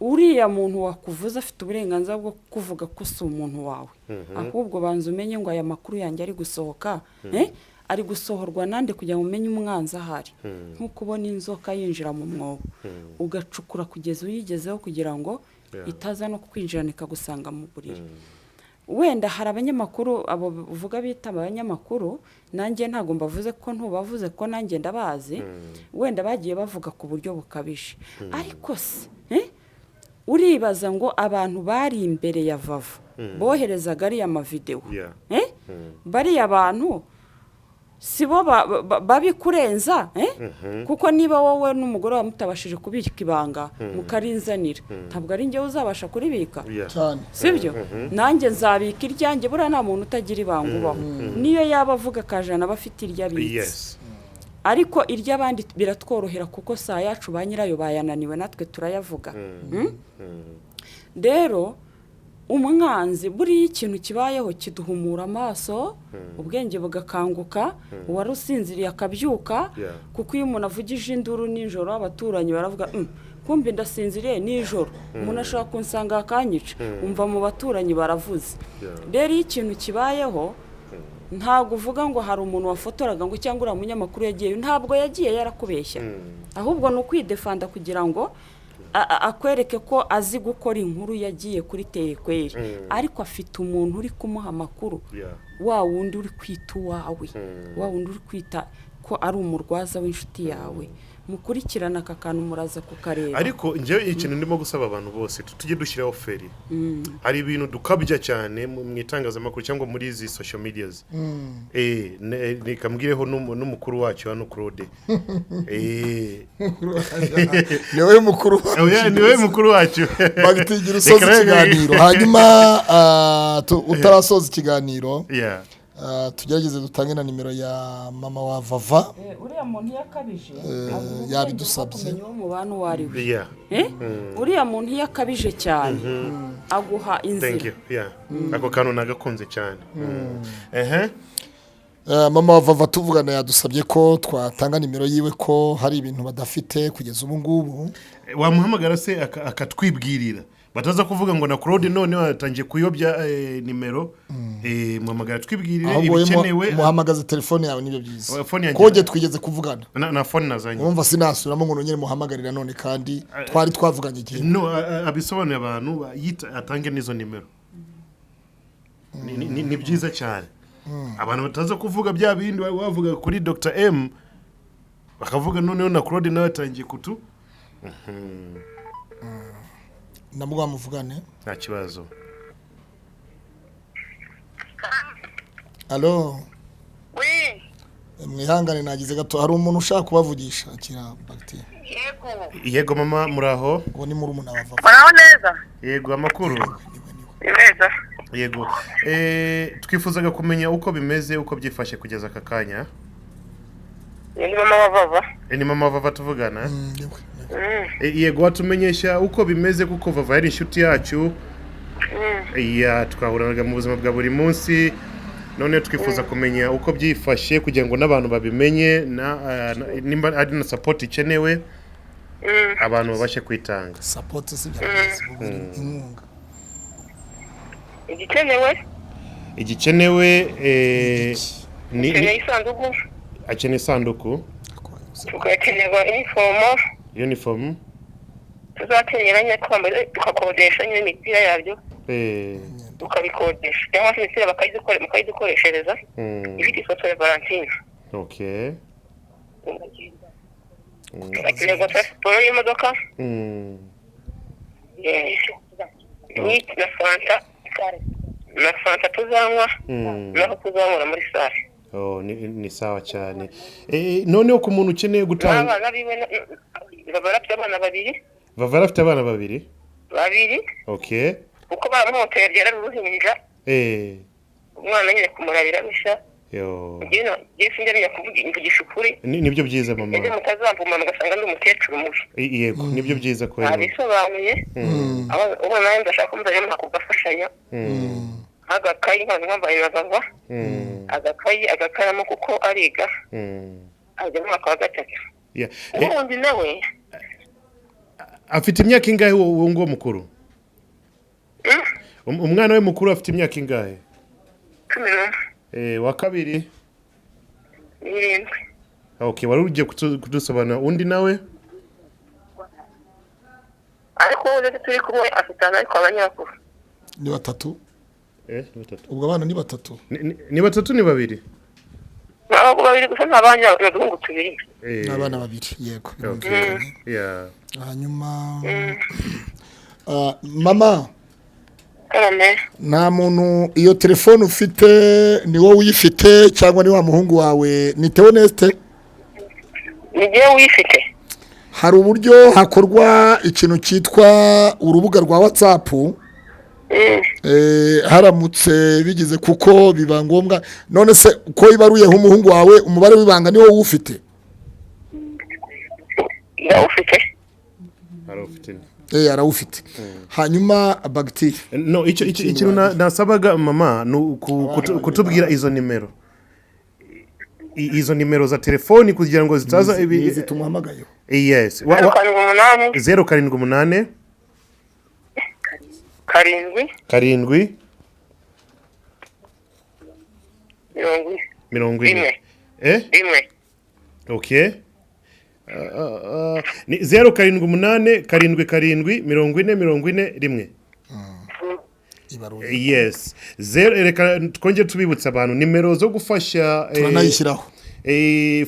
uriya muntu wakuvuze afite uburenganzira bwo kuvuga ko si umuntu wawe. Ahubwo banza umenye ngo aya makuru yanjye ari gusohoka, eh? Ari gusohorwa nande, kugira ngo umenye umwanzi ahari. Nk'uko ubona inzoka yinjira mu mwobo, ugacukura kugeza uyigezeho kugira ngo itaza no kukwinjirana ikagusanga mu buriri. Wenda hari abanyamakuru, abo uvuga bita abanyamakuru, nanjye ntabwo mbavuze ko ntubavuze, ko nanjye ndabazi, wenda bagiye bavuga ku buryo bukabije. Ariko se, eh? Uribaza ngo abantu bari imbere ya Vava boherezaga ariya mavidewo, eh? Bariya bantu si bo babikurenza, eh? Kuko niba wowe n'umugore wawe mutabashije kubika ibanga mukarinzanira, ntabwo ari njyewe uzabasha kuribika. Cyane. Sibyo? Nanjye nzabika iryanjye. Buriya nta muntu utagira ibanga ubaho, niyo yaba avuga akajana aba afite iryo abitse. Ariko iry'abandi biratworohera kuko saa yacu ba nyirayo bayananiwe, natwe turayavuga. Rero umwanzi, buriya ikintu kibayeho kiduhumura amaso, ubwenge bugakanguka, uwari usinziriye akabyuka. Kuko iyo umuntu avugije induru nijoro, abaturanyi baravuga, "Kumbi ndasinziriye nijoro, umuntu ashobora kunsanga akanyica." Umva mu baturanyi baravuze. Rero iyo ikintu kibayeho, ntabwo uvuga ngo hari umuntu wafotoraga, ngo cyangwa uriya munyamakuru yagiyeyo. Ntabwo yagiye, yarakubeshya. Ahubwo ni ukwidefanda kugira ngo Akwereke ko azi gukora inkuru yagiye kuri terekweri, ariko afite umuntu uri kumuha amakuru, wa wundi uri kwita uwawe, wa wundi uri kwita ko ari umurwaza w'inshuti yawe. Mukurikirana aka kantu, muraza kukareba. Ariko njyewe ikintu ndimo gusaba abantu bose, tujye dushyiraho feri. Hari ibintu dukabya cyane mu itangazamakuru cyangwa muri izi social medias. Reka mbwireho n'umukuru wacu hano, Claude. Ni wowe mukuru. Oya, ni wowe mukuru wacu. Bagitigira usoza Reka ikiganiro, hanyuma utarasoza ikiganiro, tugerageze dutange na nimero ya mama wa Vava. Uriya muntu iyo akabije Yabidusabye. Kumenya uwo mubano uwo ari we. Uriya muntu iyo akabije cyane aguha Thank inzira. you. Yeah, ako kantu nagakunze cyane. Ehe. Mama wa Vava tuvugana yadusabye ko twatanga nimero yiwe, ko hari ibintu badafite kugeza ubu ngubu. Wamuhamagara se akatwibwirira, bataza kuvuga ngo na Claude none watangiye kuyobya nimero. Muhamagara twibwirire Ahubwo wowe ibikenewe. muhamagaze telefone yawe, nibyo byiza. Oya, phone yanjye- Koje twigeze kuvugana. Na phone nazanye. Urumva sinasubiramo ngo nongere muhamagarira none kandi twari twavuganye igihe. No, abisobanuye abantu atange n'izo nimero. Ni byiza cyane, abantu bataza kuvuga bya bindi wavuga kuri Dr M, bakavuga noneho na Claude nawe atangiye kutu Nabwo muvugane. Nta kibazo. Allo? Oui. Mwihangane, nagize gato, hari umuntu ushaka kubavugisha. Akira, Bagiti. Yego. Yego mama, muraho? Uwo ni murumuna wa Vava. Muraho neza? Yego, amakuru? Niwe, niwe. Ni meza. Yego. Twifuzaga kumenya uko bimeze, uko byifashe kugeza aka kanya. Ni mama wa Vava. Ni mama Vava tuvugana? Niwe, niwe. Yego, watumenyesha uko bimeze, kuko Vava yari inshuti yacu. Ya, twahuranaga mu buzima bwa buri munsi, none twifuza kumenya uko byifashe kugira ngo n'abantu babimenye, nimba ari na support ikenewe, abantu babashe kwitanga. Support si byagenze, ubwo ni inkunga. Igikenewe? Igikenewe ni Ukeneye isanduku. Akeneye isanduku. Tugakenerwa inifomo. Uniform. Tuzakenyera nyine twambaye, tugakodesha nyine imipira yabyo. Tukabikodesha cyangwa se imipira mukayidukoreshereza ifite ifoto ya Valentine. Tugakenerwa siporo y'imodoka. Na fanta tuzanywa naho tuzanywera muri sale. Oh, ni sawa cyane. Noneho ku muntu ukeneye gutanga? N'abana biwe baba bafite abana babiri. Vava afite abana babiri? Babiri. Kuko baramuhoteye byara uruhinja. Umwana nyine kumurabira bisha. Yo. Njyewe sinjya menya kuvuga, mvugisha ukuri. Nibyo byiza, mama. Ejo mutazamvuma mugasanga ndi umukecuru mubi. Yego, nibyo byiza ko Ntabisobanuye. Ubona nawe ndashaka ko muzajya muha kugafashanya nk'agakayi nkaza nkambaye na Vava agakayi, agakaramu, kuko ariga, ajya mu mwaka wa gatatu. Ubundi nawe Afite imyaka ingahe uwo nguwo mukuru? Umwana we mukuru afite imyaka ingahe? 11. Wa kabiri? 7. Okay, wari ugiye kudusobanura undi nawe? Ariko uwo ndetse turi kumwe afite ahantu, ariko abanyamakuru Ni batatu. Ni batatu. Ubwo abana ni batatu. Ni batatu, ni babiri? Ntabwo babiri gusa, nta banya, ni uduhungu tubiri. Ni abana babiri, yego. Okay. Birumvikanye. Hanyuma mama, Karame. Nta muntu, iyo telefone ufite ni wowe uyifite cyangwa ni wa muhungu wawe, ni Theoneste? Ni jyewe uyifite. Hari uburyo hakorwa ikintu cyitwa urubuga rwa WhatsApp. Haramutse bigize, kuko biba ngombwa. None se ko ibaruyeho umuhungu wawe, umubare w'ibanga ni wowe uwufite? Ndawufite. Arawufite. Arawufite. Hanyuma bagiteri. No, icyo ikintu nasabaga mama ni kutubwira izo nimero, izo nimero za telefoni kugira ngo zitaza Izi tumuhamagayeho? Yes. 0 7 8. 0 7 8. 7. 7. 40. 40. 1. 1. Okay. Ni 078 77 40 41. Ibaruye. Yes, zero. Reka twongere tubibutsa abantu nimero zo gufasha Turanayishyiraho.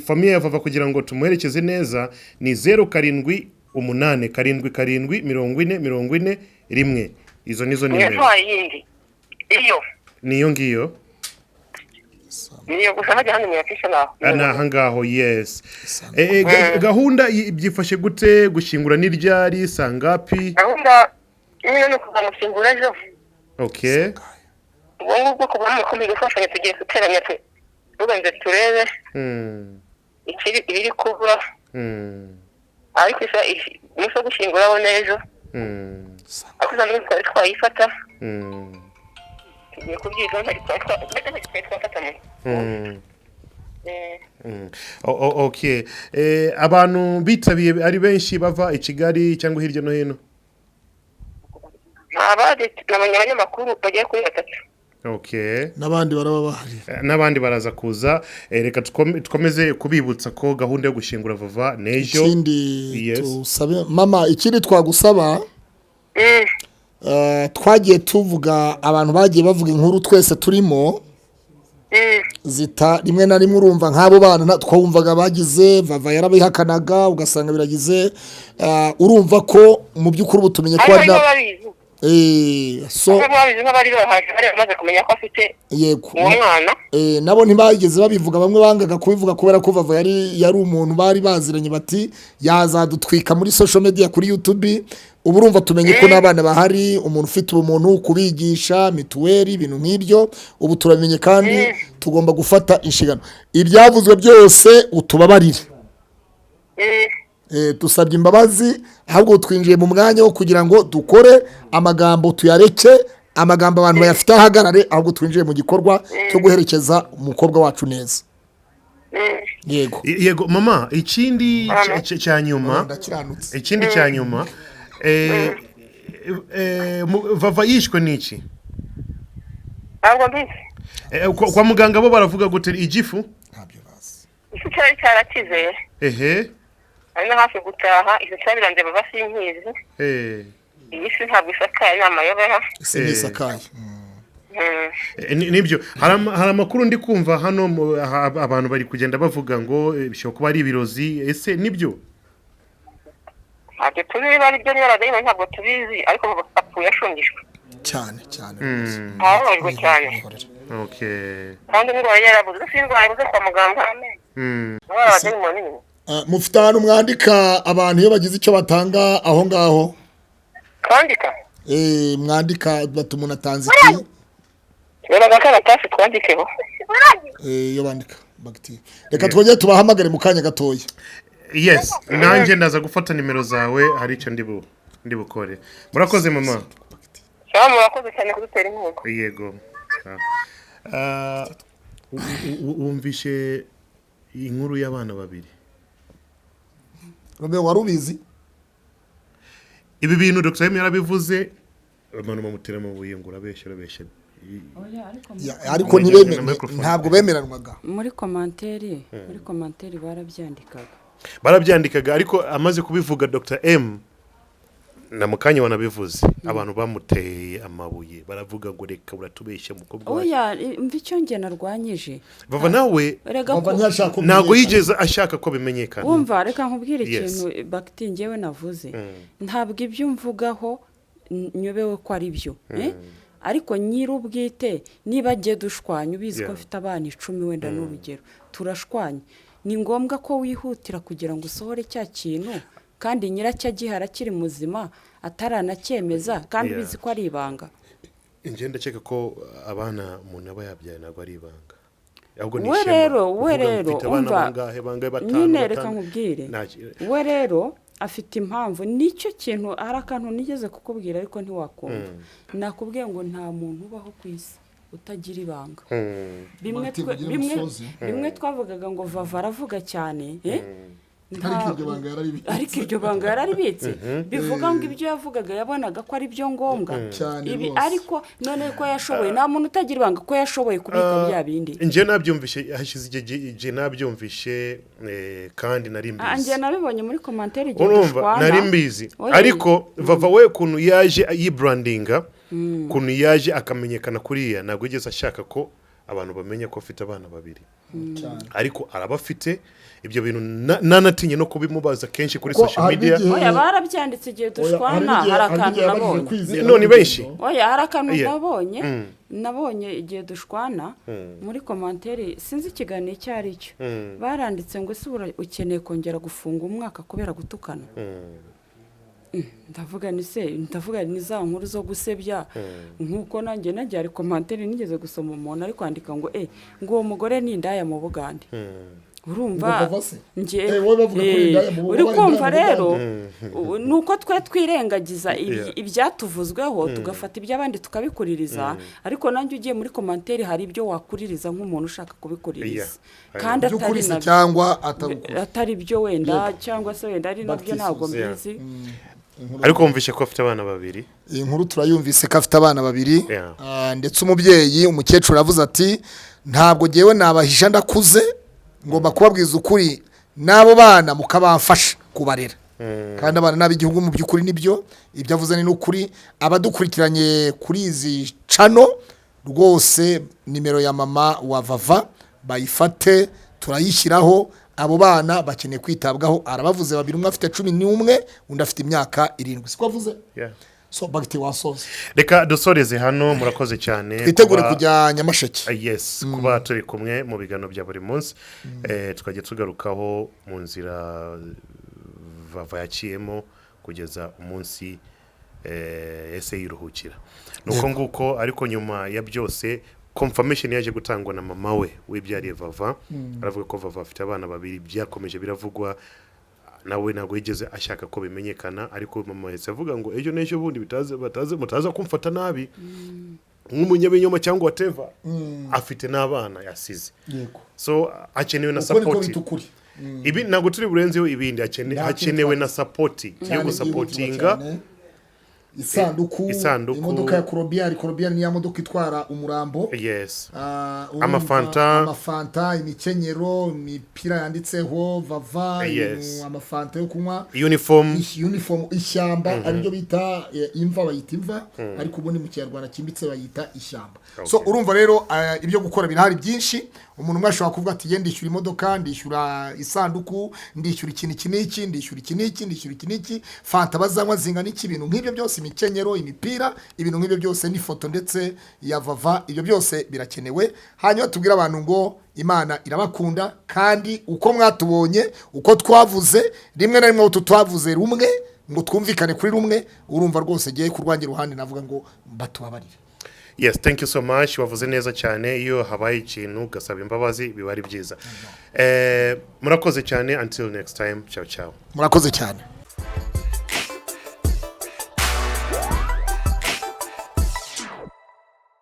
Famille ya Vava kugira ngo tumuherekeze neza ni 078 77 40 41. Izo nizo Niyo nimero. nta yindi, iyo. Niyo ngiyo. Niyo gusa, hajya handi muyafisha naho. Ni aha ngaho, yes. Gahunda byifashe gute? Gushyingura ni ryari, sangapi? Gahunda nyine ni ukuzamushyingura ejo. Okay. Ubwo ngubwo kuba mukomeye gufashanya, tugiye guteranya tubanze turebe ikiri ibiri kubura, ariko umunsi wo gushyingura wo n'ejo, ariko isanduku twari twayifata. Tugiye kubyigaho, ntacyo twari twafata mu Okay. Abantu bitabiye ari benshi bava i Kigali cyangwa hirya no hino? Abandi ni abanyamakuru bagera kuri batatu. Okay. N'abandi baraba bahari. N'abandi baraza kuza. Reka dukomeze kubibutsa ko gahunda yo gushyingura Vava n'ejo. Ikindi Yes. tusabe mama, ikindi twagusaba, twagiye tuvuga, abantu bagiye bavuga inkuru twese turimo, zita rimwe na rimwe urumva nk'abo bana twumvaga bagize Vava yarabihakanaga, ugasanga biragize, urumva ko mu by'ukuri ubu tumenye ko ariko hari harimo ababizi. So harimo ababizi, nk'abari bahaje bari bamaze kumenya ko afite yego uwo mwana. Nabo ntibageze babivuga, bamwe bangaga kubivuga kubera ko Vava yari umuntu bari baziranye, bati yazadutwika muri social media, kuri YouTube. Ubu urumva tumenye ko n'abana bahari, umuntu ufite ubumuntu, kubigisha mituweli, ibintu nk'ibyo, ubu turabimenye kandi tugomba gufata inshingano. Ibyavuzwe byose utubabarire. Dusabye imbabazi, ahubwo twinjiye mu mwanya wo kugira ngo dukore amagambo tuyareke, amagambo abantu bayafite ahagarare, ahubwo twinjiye mu gikorwa cyo guherekeza umukobwa wacu neza. Yego. Yego mama, ikindi cya nyuma. Ndakiranutse. Ikindi cya nyuma, Vava yishwe n'iki? Ntabwo mbizi. Kwa muganga bo baravuga gute? Igifu? Ntabyo bazi. Isi cyari cyarakize. Ehe. Ari no hafi gutaha, izo cyabiranze baba sinkizi. Iyi si ntabwo isakaye, ni amayobera. Isi ntisakaye. Nibyo, hari amakuru ndi kumva hano abantu bari kugenda bavuga ngo bishobora kuba ari ibirozi. Ese nibyo? Ntabwo tuzi niba ari byo, niba ari ntabwo tubizi, ariko apfuye ashungishwe. Cyane cyane rwose. Arababajwe cyane. Mwihorere. Okay. Kandi indwara yarabuze, si indwara yabuze kwa muganga, indwara y'abadayimoni nini. Mufite ahantu mwandika abantu iyo bagize icyo batanga aho ngaho? Twandika. Mwandika bati umuntu atanze iki? Reba agakaratasi twandikeho. Iyo bandika bagiti, reka twongere tubahamagare mu kanya gatoya. Yes, nanjye ndaza gufata nimero zawe, hari icyo ndi bukore. Murakoze mama. Sawa, murakoze cyane kudutera inkunga. Yego. Wumvishe inkuru y'abana babiri. Romeo, wari ubizi? Ibi bintu Dr. M yarabivuze, abantu bamutera amabuye ngo urabeshya, urabeshya. Oya, ariko Ya, ariko Mwegere ntibeme na microphone. ntabwo bemeranwaga. Muri commentaire barabyandikaga. Barabyandikaga, ariko amaze kubivuga Dr. M na mukanya wanabivuze, abantu bamuteye amabuye, baravuga ngo reka uratubeshya mukobwa wacu. Oya, mva icyo njye narwanyije. Bava nawe. Erega Bava ko ntiyashaka ko Ntabwo bimenyekana. yigeze ashaka ko bimenyekana. Wumva, reka nkubwire Yes. ikintu bagiti ngewe navuze. Ntabwo ibyo mvugaho nyobewe ko ari byo, eh? Ariko nyir'ubwite niba agiye dushwanya, ubizi ko mfite abana 10, wenda ni urugero, turashwanya, ni ngombwa ko wihutira kugira ngo usohore cya kintu kandi nyiracyo agihara akiri muzima ataranacyemeza, kandi ubizi ko ari ibanga? Njye ndakeka ko abana umuntu aba yabyaye ntabwo ari ibanga, ahubwo ni We ishema. rero we Kuvuga ngo rero mfite abana umva bangahe bangahe, batanu, nyine reka batanu. nkubwire. We rero afite impamvu, nicyo kintu, hari akantu nigeze kukubwira ariko ntiwakumva. Nakubwiye ngo nta muntu ubaho ku isi utagira ibanga. Bimwe Martin, ugire bimwe umusozi. bimwe twavugaga ngo Vava aravuga cyane, eh? Ariko iryo banga yararibitse. Ariko iryo banga yararibitse, bivuga ngo ibyo yavugaga yabonaga ko ari byo ngombwa. Cyane Ibi rwose. ariko none ko yashoboye, nta muntu utagira ibanga, ko yashoboye kubika bya bindi. Njye nabyumvishe hashize igihe nabyumvishe, kandi nari Ah, mbizi. njye nabibonye muri commentaire igihe Urumva, dushwana. nari mbizi. Oya. Ariko Vava we, ukuntu yaje yibrandinga, ukuntu yaje akamenyekana kuriya, ntabwo yigeze ashaka ko abantu bamenya ko afite abana babiri. Cyane. Ariko arabafite. Ibyo bintu nanatinye no kubimubaza kenshi kuri Kuko social hari media. n'igihe- Oya, barabyanditse igihe Oya, dushwana. hari n'igihe- Hari hari akantu n'igihe yabajije nabonye. kwizera None benshi. urugendo. Oya, hari akantu nabonye igihe dushwana muri commentaire, sinzi ikiganiro icyo ari cyo, baranditse ngo: "Ese ukeneye kongera gufunga umwaka kubera gutukana?" Ndavuga ni se, ndavuga ni za nkuru zo gusebya, nk'uko nanjye nagiye hari commentaire nigeze gusoma, umuntu ari kwandika ngo ngo uwo mugore ni indaya mu Bugande. Urumva? Ngo bava se? Njye Eh, wowe bavuga ko uri indaya mu uri wabaye kumva indaya mu rero, ni uko twe twirengagiza ibyatuvuzweho, tugafata iby'abandi tukabikuririza. Ariko nanjye ugiye muri commentaire, hari ibyo wakuririza nk'umuntu ushaka kubikuririza kandi atari By'ukuri se nabyo. Cyangwa atari ukuri. Atari byo wenda, cyangwa se wenda ari nabyo, ntabwo mbizi. Ariko wumvishe ko afite abana babiri. Iyi nkuru turayumvise ko afite abana babiri. Ah, ndetse umubyeyi, umukecuru, aravuze ati: "Ntabwo ngewe nabahisha, ndakuze, ngomba kubabwiza ukuri n'abo bana mukabafasha kubarera, kandi abana n'ab'igihugu." Mu by'ukuri nibyo, ibyo avuze ni n'ukuri. Abadukurikiranye kuri izi channel rwose, nimero ya mama wa Vava bayifate, turayishyiraho. Abo bana bakeneye kwitabwaho. Arabavuze babiri, umwe afite 11, undi afite imyaka 7, siko avuze? Yeah. So bagiti wasoza. Reka dusoreze hano, murakoze cyane. Twitegure kujya Nyamasheke. Ah, yes, kuba turi kumwe mu biganiro bya buri munsi, tukajya tugarukaho mu nzira Vava yaciyemo kugeza umunsi ese yiruhukira. Ni uko nguko. Ariko nyuma ya byose, confirmation yaje gutangwa na mama we wibyariye Vava, aravuga ko Vava afite abana babiri. Byakomeje biravugwa, nawe ntabwo yigeze ashaka ko bimenyekana, ariko mama yahise avuga ngo ejo n'ejo bundi bitaze bataze mutaza kumfata nabi nk'umunyabinyoma cyangwa whatever, afite n'abana yasize. So hakenewe na Uko niko support. bita ukuri. Ibi ntabwo turi burenzeho ibindi. Nta kintu Hakenewe na support yo Cyane, gusupportinga. byihutirwa cyane. Isanduku, Isanduku. Imodoka ya corbillard. Corbillard ni ya modoka itwara umurambo. Ah, urumva, Amafanta. amafanta, imikenyero, imipira yanditseho Vava, amafanta yo kunywa, Uniform. Uniform, ishyamba, aribyo bita imva, bayita imva, ariko ubundi mu Kinyarwanda cyimbitse bayita ishyamba. So urumva rero, ibyo gukora birahari byinshi. Umuntu umwe ashobora kuvuga ati: "Ye, ndishyura imodoka, ndishyura isanduku, ndishyura iki n'iki n'iki, ndishyura iki n'iki, ndishyura iki n'iki, fanta bazanywa zingana iki," ibintu nk'ibyo byose, imikenyero, imipira, ibintu nk'ibyo byose, n'ifoto ndetse ya Vava, ibyo byose birakenewe. Hanyuma tubwire abantu ngo Imana irabakunda, kandi uko mwatubonye, uko twavuze, rimwe na rimwe utu twavuze rumwe ngo twumvikane kuri rumwe, urumva rwose ngiye ku rwanjye ruhande navuga ngo batubabarire. Yes, thank you so much, wavuze neza cyane. Iyo habaye ikintu ugasaba imbabazi biba ari byiza. Murakoze cyane, until next time, ciao ciao. Murakoze cyane.